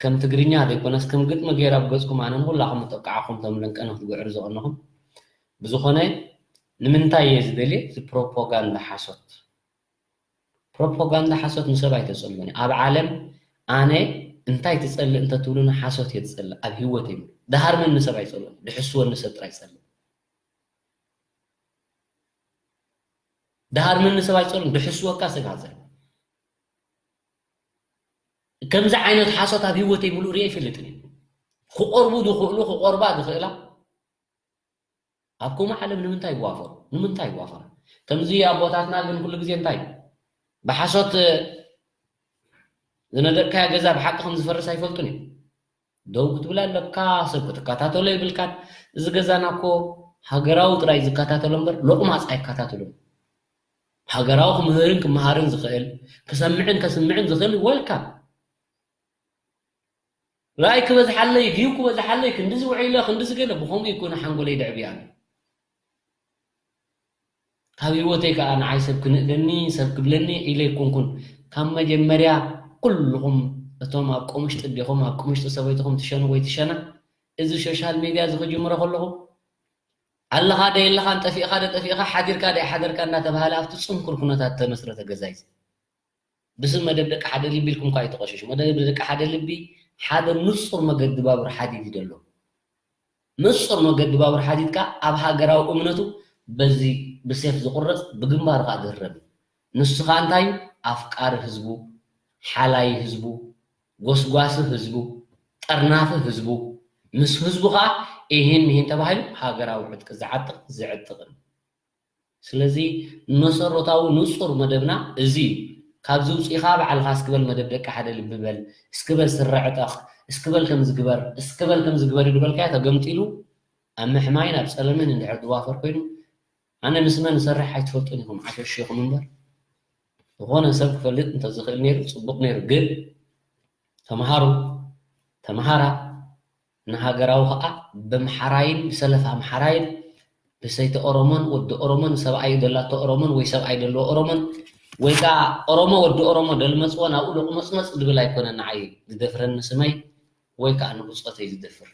ከም ትግርኛ ዘይኮነስ ከም ግጥሚ ገይረ ኣብ ገጽኩም ኣነ ንኹላኹም እጠቅዓኹም እቶም ለንቀነ ክትግዕሩ ዝቐነኹም። ብዝኾነ ንምንታይ እየ ዝደልየ እዚ ፕሮፓጋንዳ ሓሶት? ፕሮፓጋንዳ ሓሶት ንሰብ ኣይተጸልኡን እዩ። ኣብ ዓለም ኣነ እንታይ ትጸልእ እንተትብሉኒ ሓሶት እየ ዝጸልእ ኣብ ህይወተይ። ድሃርመኒ ሰብ ኣይጸልኡን፣ ድሕስወኒ ሰብ ጥራይ ይጸልእ። ድሃርመኒ ሰብ ኣይጸልኡን፣ ድሕስወካ ሰብ ይሃዘል። ከምዚ ዓይነት ሓሶት ኣብ ህይወተይ ምሉእ ርእየ ኣይፈልጥን እዩ። ክቐርቡ ዝኽእሉ፣ ክቐርባ ዝኽእላ ኣብ ከምኡ ዓለም ንምንታይ ይዋፈሩ? ንምንታይ ይዋፈራ? ከምዚ ኣቦታትና ግን ኩሉ ግዜ እንታይ ብሓሶት ዝነደቅካዮ ገዛ ብሓቂ ከም ዝፈርስ ኣይፈልጡን እዮም። ደው ክትብል ኣለካ፣ ሰብ ክትከታተሎ የብልካን። እዚ ገዛና እኮ ሃገራዊ ጥራይ ዝከታተሎ እምበር ሎቕማጽ ኣይከታተሉን። ሃገራዊ ክምህርን ክመሃርን ዝኽእል፣ ክሰምዕን ከስምዕን ዝኽእል ወልካም። ራይ ክበዝሓለይ፣ ቪው ክበዝሓለይ፣ ክንድዚ ውዒለ፣ ክንድዚ ገለ፣ ብኸምኡ ይኮነ ሓንጎለይ ድዕብያ ኣሎ። ካብ ህይወተይ ከኣ ንዓይ ሰብ ክንእደኒ፣ ሰብ ክብለኒ ኢለ ኣይኮንኩን። ካብ መጀመርያ ኩልኹም እቶም ኣብ ቁምሽጢ ኣዴኹም፣ ኣብ ቁምሽጢ ሰበይትኹም ትሸኑ ወይ ትሸና፣ እዚ ሶሻል ሜድያ እዚ ክጅምሮ ከለኹ፣ ኣለኻ ዶ የለኻን፣ ጠፊእኻ ዶ ጠፊእኻ፣ ሓዲርካ ዶ ኣይሓደርካ እናተባህለ ኣብቲ ጽንኩር ኩነታት ተመስረተ ገዛ እዩ። ብስም መደብ ደቂ ሓደ ልቢ ኢልኩም እኳ ኣይትቐሽሹ። መደብ ደቂ ሓደ ልቢ ሓደ ንጹር መገዲ ባቡር ሓዲድ እዩ ዘሎ። ንጹር መገዲ ባቡር ሓዲድካ ኣብ ሃገራዊ እምነቱ በዚ ብሴፍ ዝቑረጽ ብግንባሩ ከኣ ዝህረም እዩ። ንሱ ከኣ እንታይ እዩ? ኣፍቃሪ ህዝቡ፣ ሓላይ ህዝቡ፣ ጎስጓሲ ህዝቡ፣ ጠርናፊ ህዝቡ፣ ምስ ህዝቡ ከኣ ኢሂን ምሂን ተባሂሉ ሃገራዊ ዕጥቂ ዝዓጥቕ ዝዕጥቕን። ስለዚ መሰረታዊ ንጹር መደብና እዚ እዩ። ካብዚ ውጺእኻ ባዕልኻ እስኪ በል መደብ ደቂ ሓደ ልቢ በል፣ እስኪ በል ስረ ዕጠቕ፣ እስኪ በል ከምዚ ግበር፣ እስኪ በል ከምዚ ግበር ይድበልካዮ ተገምጢሉ ኣብ ምሕማይን ኣብ ጸለመን እንድሕር ዝዋፈር ኮይኑ ኣነ ምስ መን እሰርሕ ኣይትፈልጡን ኢኹም፣ ዓሸሽ ኢኹም እምበር። ዝኾነ ሰብ ክፈልጥ እንተዝኽእል ነይሩ ጽቡቕ ነይሩ። ግን ተምሃሩ፣ ተምሃራ፣ ንሃገራዊ ኸኣ በምሓራይን ብሰለፍ ኣምሓራይን ብሰይቲ ኦሮሞን ወዲ ኦሮሞን ሰብኣይ ደላቶ ኦሮሞን ወይ ሰብኣይ ደለዎ ኦሮሞን ወይ ከኣ ኦሮሞ ወዲ ኦሮሞ ደልመጽዎ ናብኡ ሎቕመጽመጽ ድብል ኣይኮነን ንዓይ ዝደፍረኒ ስመይ ወይ ከኣ ንብጾተይ ዝደፍር።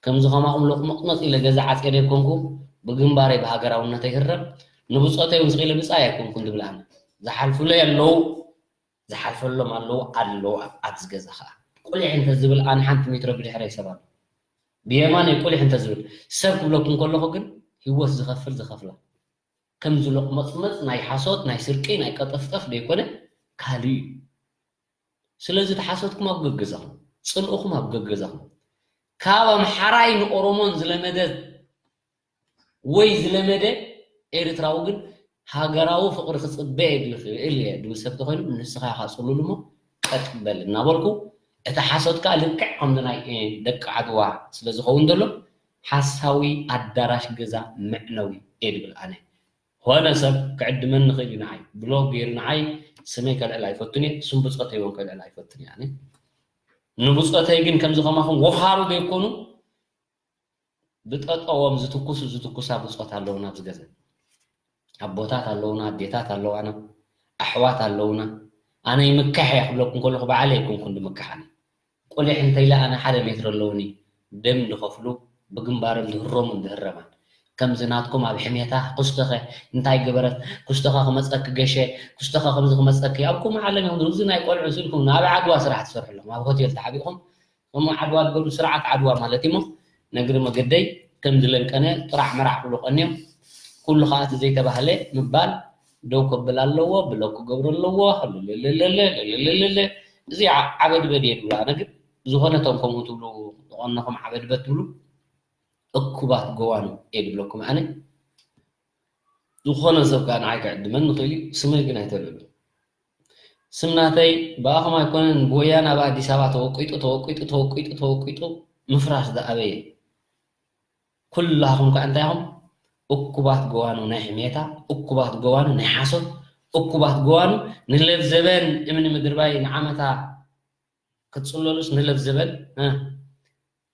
ከምዚ ከማኹም ሎቕመጽመጽ ኢለ ገዛ ዓጽየ ዘይኮንኩ ብግንባረይ ብሃገራውነተይ ህረም ንብጾተይ እውን ስቕ ኢለ ብጻይ ኣይኮንኩን ድብል ኣነ። ዝሓልፉለይ ኣለዉ፣ ዝሓልፈሎም ኣለዉ፣ ኣለዉ ኣብ ኣብዚ ገዛ ኸኣ። ቁሊሕ እንተ ዝብል ኣነ ሓንቲ ሜትሮ ብድሕረይ ሰብ ኣሎ። ብየማነይ ቁሊሕ እንተ ዝብል ሰብ ክብለኩም ከለኹ ግን ህይወት ዝኸፍል ዝኸፍላ። ከምዚ ሎቕመጽመጽ ናይ ሓሶት፣ ናይ ስርቂ፣ ናይ ቀጠፍጠፍ ደይኮነ ካልእ እዩ። ስለዚ እቲ ሓሶትኩም ኣብ ገገዛኹም፣ ጽልእኹም ኣብ ገገዛኹም። ካብ ኣምሓራይ ንኦሮሞን ዝለመደ ወይ ዝለመደ ኤርትራዊ ግን ሃገራዊ ፍቕሪ ክጽበ የድሊ ክእል እየ ድብል ሰብ ተኾይኑ ንስኻ ኢኻ ጽሉል እሞ ቀጥ በል እናበልኩ እቲ ሓሶት ከኣ ልክዕ ከምዚ ናይ ደቂ ዓድዋ ስለ ዝኸውን ዘሎ ሓሳዊ ኣዳራሽ ገዛ መዕነዊ እየ ድብል ኣነ። ኾነ ሰብ ክዕድመኒ ይኽእል እዩ ንዓይ ብሎግ ገይሩ ንዓይ ስመይ ከልዕል ኣይፈቱን እየ፣ ስም ብጾተይ እውን ከልዕል ኣይፈቱን እየ ኣነ። ንብጾተይ ግን ከምዚ ከማኹም ወኻሩ ዘይኮኑ ብጠጠዎም ዝትኩሱ ዝትኩሳ ብጾት ኣለውና ኣብዚ ገዛ። ኣቦታት ኣለውና፣ ኣዴታት ኣለዋና፣ ኣሕዋት ኣለውና። ኣነ ይምካሕ እየ ክብለኩም ከለኹ ባዕለይ ኣይኮንኩን ድምካሕ ኣነ። ቁሊሕ እንተኢለ ኣነ ሓደ ሜትሮ ኣለውኒ ደም ዝኸፍሉ ብግንባሮም ዝህረሙን ዝህረማን። ከምዚ ናትኩም ኣብ ሕሜታ ኩስቶኸ እንታይ ገበረት፣ ኩስቶኸ ክመጸኪ ገሸ፣ ኩስቶኸ ከምዚ ክመጸኪ ኣብ ከምኡ ዓለም እዮም። እዚ ናይ ቆልዑ ስልኩም ኣብ ዓድዋ ስራሕ ትሰርሕሎም ኣብ ሆቴል ተሓቢእኹም እሞ ዓድዋ ዝገብሩ ስርዓት ዓድዋ ማለት እሞ ነግሪ መገደይ ከም ዝለንቀነ ጥራዕ መራሕ ክብሉ ቀንዮም። ኩሉ ከዓ እቲ ዘይተባህለ ምባል ደው ከብል ኣለዎ፣ ብሎክ ክገብሩ ኣለዎ። ለለለለለለለለ እዚ ዓበድበድ እየ ድብሉ ኣነ ግን ዝኾነ እቶም ከምኡ ትብሉ ዝቐነኹም ዓበድበድ ትብሉ እኩባት ገዋኑ እየ ድብለኩም ኣነ። ዝኾነ ሰብ ከዓ ንዓይ ክዕድመኒ ይኽእል እዩ፣ ስመይ ግን ኣይተልዕሉ። ስም ናተይ ብኣኹም ኣይኮነን፣ ብወያነ ኣብ ኣዲስ ኣበባ ተወቂጡ ተወቂጡ ተወቂጡ ተወቂጡ ምፍራስ ዝኣበየ። ኩላኹም ከዓ እንታይ ኢኹም? እኩባት ገዋኑ ናይ ሕሜታ፣ እኩባት ገዋኑ ናይ ሓሶት፣ እኩባት ገዋኑ ንለብዘበን እምኒ ምድርባይ ንዓመታ ክትጽለሉስ ንለብዘበን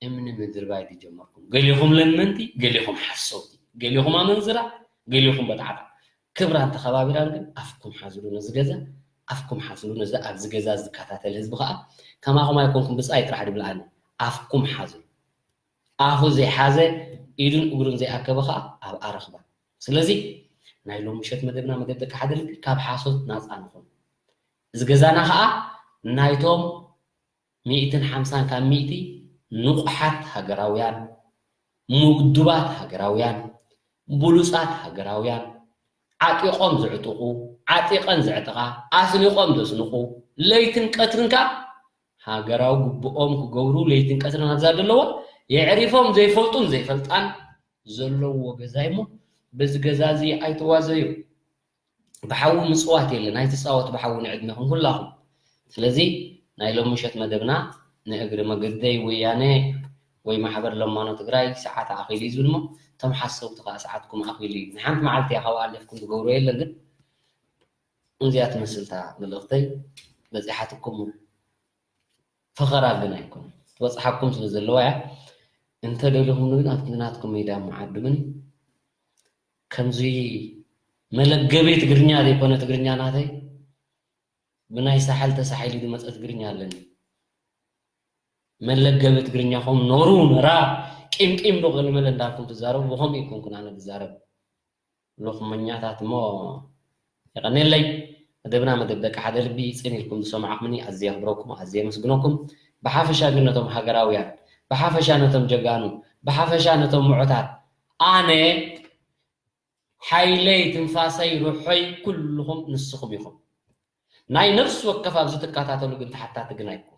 እምኒ ምድርባይ ዝጀመርኩም። ገሊኹም ለመንቲ፣ ገሊኹም ሓሰውቲ፣ ገሊኹም ኣመንዝራ፣ ገሊኹም በጣዕጣ። ክብራን ተኸባቢራን ግን ኣፍኩም ሓዝሉ ነዚ ገዛ፣ ኣፍኩም ሓዝሉ ነዚ ኣብዚ ገዛ ዝከታተል ህዝቢ ከዓ ከማኹም ኣይኮንኩም ብጻይ ጥራሕ ድብል ኣነ ኣፍኩም ሓዝሉ። ኣፉ ዘይሓዘ ኢዱን እግሩን ዘይኣከበ ከዓ ኣብ ኣረኽባ። ስለዚ ናይ ሎም ምሸት መደብና መደብ ደቂ ሓደ ልቢ ካብ ሓሶት ናፃ ንኹን። እዚ ገዛና ከዓ ናይቶም ሚእትን ሓምሳን ካብ ሚእቲ ንቑሓት ሃገራውያን፣ ምዱባት ሃገራውያን፣ ብሉጻት ሃገራውያን፣ ዓጢቖም ዝዕጥቑ፣ ዓጢቐን ዝዕጥቓ፣ ኣስኒቖም ዘስንቑ፣ ለይትን ቀትርን ከኣ ሃገራዊ ግቡኦም ክገብሩ ለይትን ቀትርን ኣብዛ ዘለዋ የዕሪፎም ዘይፈልጡን ዘይፈልጣን ዘለዎ ገዛ እሞ በዚ ገዛ እዚ ኣይትዋዘዩ። ብሓዊ ምጽዋት የለን፣ ኣይትጻወቱ ብሓዊ ንዕድሜኹም ኩላኹም። ስለዚ ናይ ሎም ምሸት መደብና ንእግሪ መገደይ ወያነ ወይ ማሕበር ለማኖ ትግራይ ሰዓት ኣኺሉ እዩ ዝብል እሞ፣ እቶም ሓሰውቲ ከዓ ሰዓትኩም ኣኺሉ እዩ። ንሓንቲ መዓልቲ እያ ካብኡ ኣሊፍኩም ትገብሮ የለን፣ ግን እዚኣ ትመስልታ መልእኽተይ በፂሓትኩም። ፈኸራ ግን ኣይኮነን፣ ትበፅሓኩም ስለ ዘለዋ እያ። እንተደሊኹም ግን ኣብቲ ናትኩም ሜዳ እሞ ዓድሙኒ። ከምዚ መለገቢ ትግርኛ ዘይኮነ ትግርኛ ናተይ ብናይ ሳሕል ተሳሒሉ ዝመፀ ትግርኛ ኣለኒ። መለገቢ ትግርኛኹም ኖሩ ነራ ቂምቂም ዶ ገለመለ እንዳልኩም ትዛረቡ፣ ብኸምኡ ኣይኮንኩን ኣነ ዝዛረብ። ሎኽመኛታት እሞ የቐኔለይ። መደብና መደብ ደቂ ሓደ ልቢ ጽን ኢልኩም ዝሰማዕኩምኒ ኣዝየ የኽብረኩም፣ ኣዝየ የመስግነኩም። ብሓፈሻ ግን ነቶም ሃገራውያን፣ ብሓፈሻ ነቶም ጀጋኑ፣ ብሓፈሻ ነቶም ምዑታት ኣነ ሓይለይ፣ ትንፋሰይ፣ ሩሖይ፣ ኩልኹም ንስኹም ኢኹም። ናይ ነፍሲ ወከፍ ኣብዚ ትከታተሉ ግን ተሓታቲ ግን ኣይኮንኩን።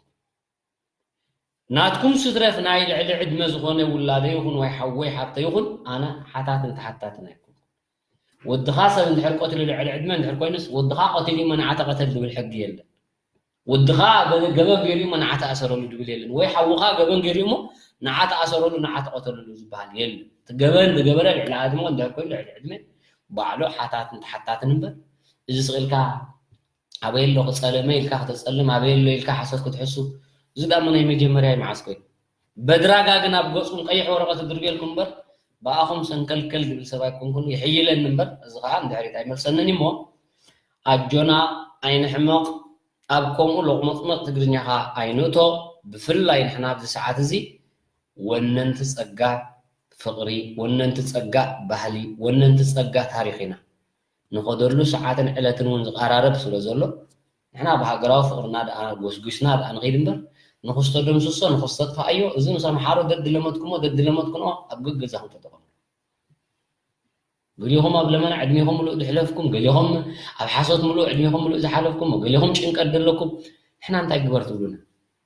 ናትኩም ስትረፍ ናይ ልዕሊ ዕድመ ዝኾነ ውላደ ይኹን ወይ ሓወይ ሓብተ ይኹን ኣነ ሓታትን ተሓታትን ኣይኮንኩን። ወድኻ ሰብ እንድሕር ቀቲሉ ልዕሊ ዕድመ እንድሕር ኮይኑስ ወድኻ ቀቲሉ እሞ ንዓ ተቐተል ዝብል ሕጊ የለን። ወድኻ ገበ-፣ ገበን ገይሩ እሞ ንዓ ተኣሰረሉ ዝብል የለን። ወይ ሓውኻ ገበን ገይሩ እሞ ንዓ ተኣሰረሉ፣ ንዓ ተቐተለሉ ዝበሃል የለን። እቲ ገበን ዝገበረ ልዕሊ ዕድመ እንድሕር ኮይኑ ልዕሊ ዕድመ ባዕሉ ሓታትን ተሓታትን እምበር እዚ ስቕ ኢልካ ኣበይ ኣሎ ክጸለመ ኢልካ ክተጸልም፣ ኣበይ ኣሎ ኢልካ ሓሶት ክትሕሱ፣ እዚ ዳሞ ናይ መጀመርያ እዩ መዓስ ኮይኑ። በድራጋ ግን ኣብ ገጹም ቀይሕ ወረቐት ድርብየልኩም እምበር ብኣኹም ሰንከልከል ዝብል ሰብ ኣይኮንኩን፣ ይሕይለኒ እምበር እዚ ኸዓ ንድሕሪት ኣይመልሰንን እዩ እሞ ኣጆና ኣይንሕመቕ። ኣብ ከምኡ ሎቕመጽመጽ ትግርኛ ኸዓ ኣይንእቶ። ብፍላይ ንሕና ኣብዚ ሰዓት እዚ ወነንቲ ጸጋ ፍቕሪ፣ ወነንቲ ጸጋ ባህሊ፣ ወነንቲ ጸጋ ታሪኽ ኢና። ንኸደሉ ሰዓትን ዕለትን እውን ዝቐራረብ ስለ ዘሎ ንሕና ብሃገራዊ ፍቕርና ደኣ ጎስጒስና ደኣ ንኸይድ እምበር ንኹስ ተደምስሶ ንኹስ ተጥፍኣዮ፣ እዚ ምስ ኣምሓሩ ደድለመትኩሞ ደድለመትኩኖ ኣብ ገገዛኹም ተጠቐምሉ። ገሊኹም ኣብ ለመና ዕድሜኹም ምሉእ ዝሕለፍኩም፣ ገሊኹም ኣብ ሓሶት ምሉእ ዕድሜኹም ምሉእ ዝሓለፍኩም፣ ገሊኹም ጭንቀት ዘለኩም፣ ንሕና እንታይ ግበር ትብሉና?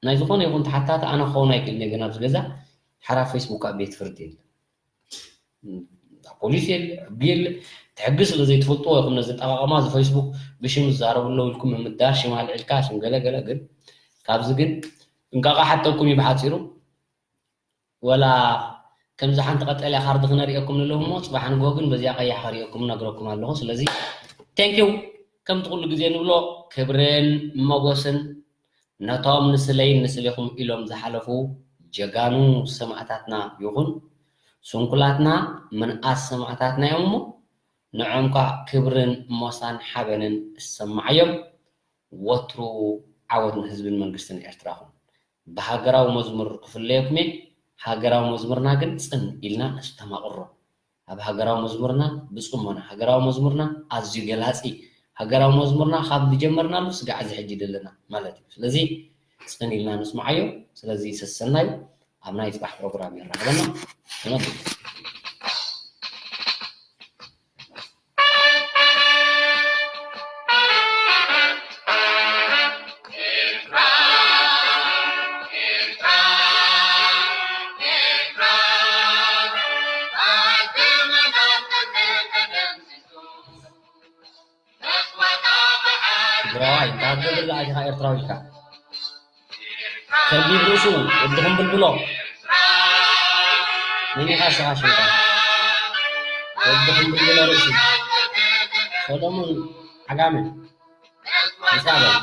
ናይ ዝኾነ ይኹን ተሓታቲ ኣነ ክኸውን ኣይክእልን እየ። ገና ኣብዚ ገዛ ሓራ ፌስቡክ ኣብ ቤት ፍርዲ የለ፣ ፖሊስ የለ፣ ሕጊ የለ። እቲ ሕጊ ስለ ዘይትፈልጥዎ ኢኹም ነዚ ኣጠቓቕማ እዚ ፌስቡክ ብሽም ዝዛረቡ ኣለዉ ኢልኩም ምምዳር፣ ሽም ኣልዒልካ፣ ሽም ገለ ገለ። ግን ካብዚ ግን ጥንቃቐ ሓተኩም እዩ ብሓፂሩ። ወላ ከምዚ ሓንቲ ቀጠልያ ካርድ ክነርእየኩም ንለዉ እሞ፣ ጽባሕ ንግሆ ግን በዚኣ ቀያሕ ከርእየኩም እነግረኩም ኣለኹ። ስለዚ፣ ቴንክ ዩ። ከምቲ ኩሉ ግዜ ንብሎ፣ ክብርን ሞጎስን ነቶም ንስለይን ንስሌኹም ኢሎም ዝሓለፉ ጀጋኑ ሰማእታትና ይኹን፣ ስንኩላትና ምንኣስ ሰማእታትና እዮም እሞ፣ ንዖም ከኣ ክብርን ሞሳን ሓበንን እሰማዓዮም። ወትሩ ዓወት ንህዝብን መንግስትን ኤርትራ ኹን። ብሃገራዊ መዝሙር ክፍለየኩም እየ። ሃገራዊ መዝሙርና ግን ጽን ኢልና ነስተማቕሮ። ኣብ ሃገራዊ መዝሙርና ብጽሞና፣ ሃገራዊ መዝሙርና ኣዝዩ ገላጺ፣ ሃገራዊ መዝሙርና ካብ ዝጀመርናሉ ስጋዕ እዚ ሕጂ ዘለና ማለት እዩ። ስለዚ ጽን ኢልና ንስምዓዮ። ስለዚ ሰሰናዩ ኣብ ናይ ጽባሕ ፕሮግራም የራኽበና። ተመስገን። ትግራዋይ፣ ካብ ገድሊ ኣቲኻ ኤርትራዊ ኢልካ። ከቢብ ርእሱ፣ ወዲ ሕምብልብሎ። መን ኢኻ ንስኻ ሽምካ? ወዲ ሕምብልብሎ ርእሱ። ሰሎሙን ዓጋመ። ንሳ በል።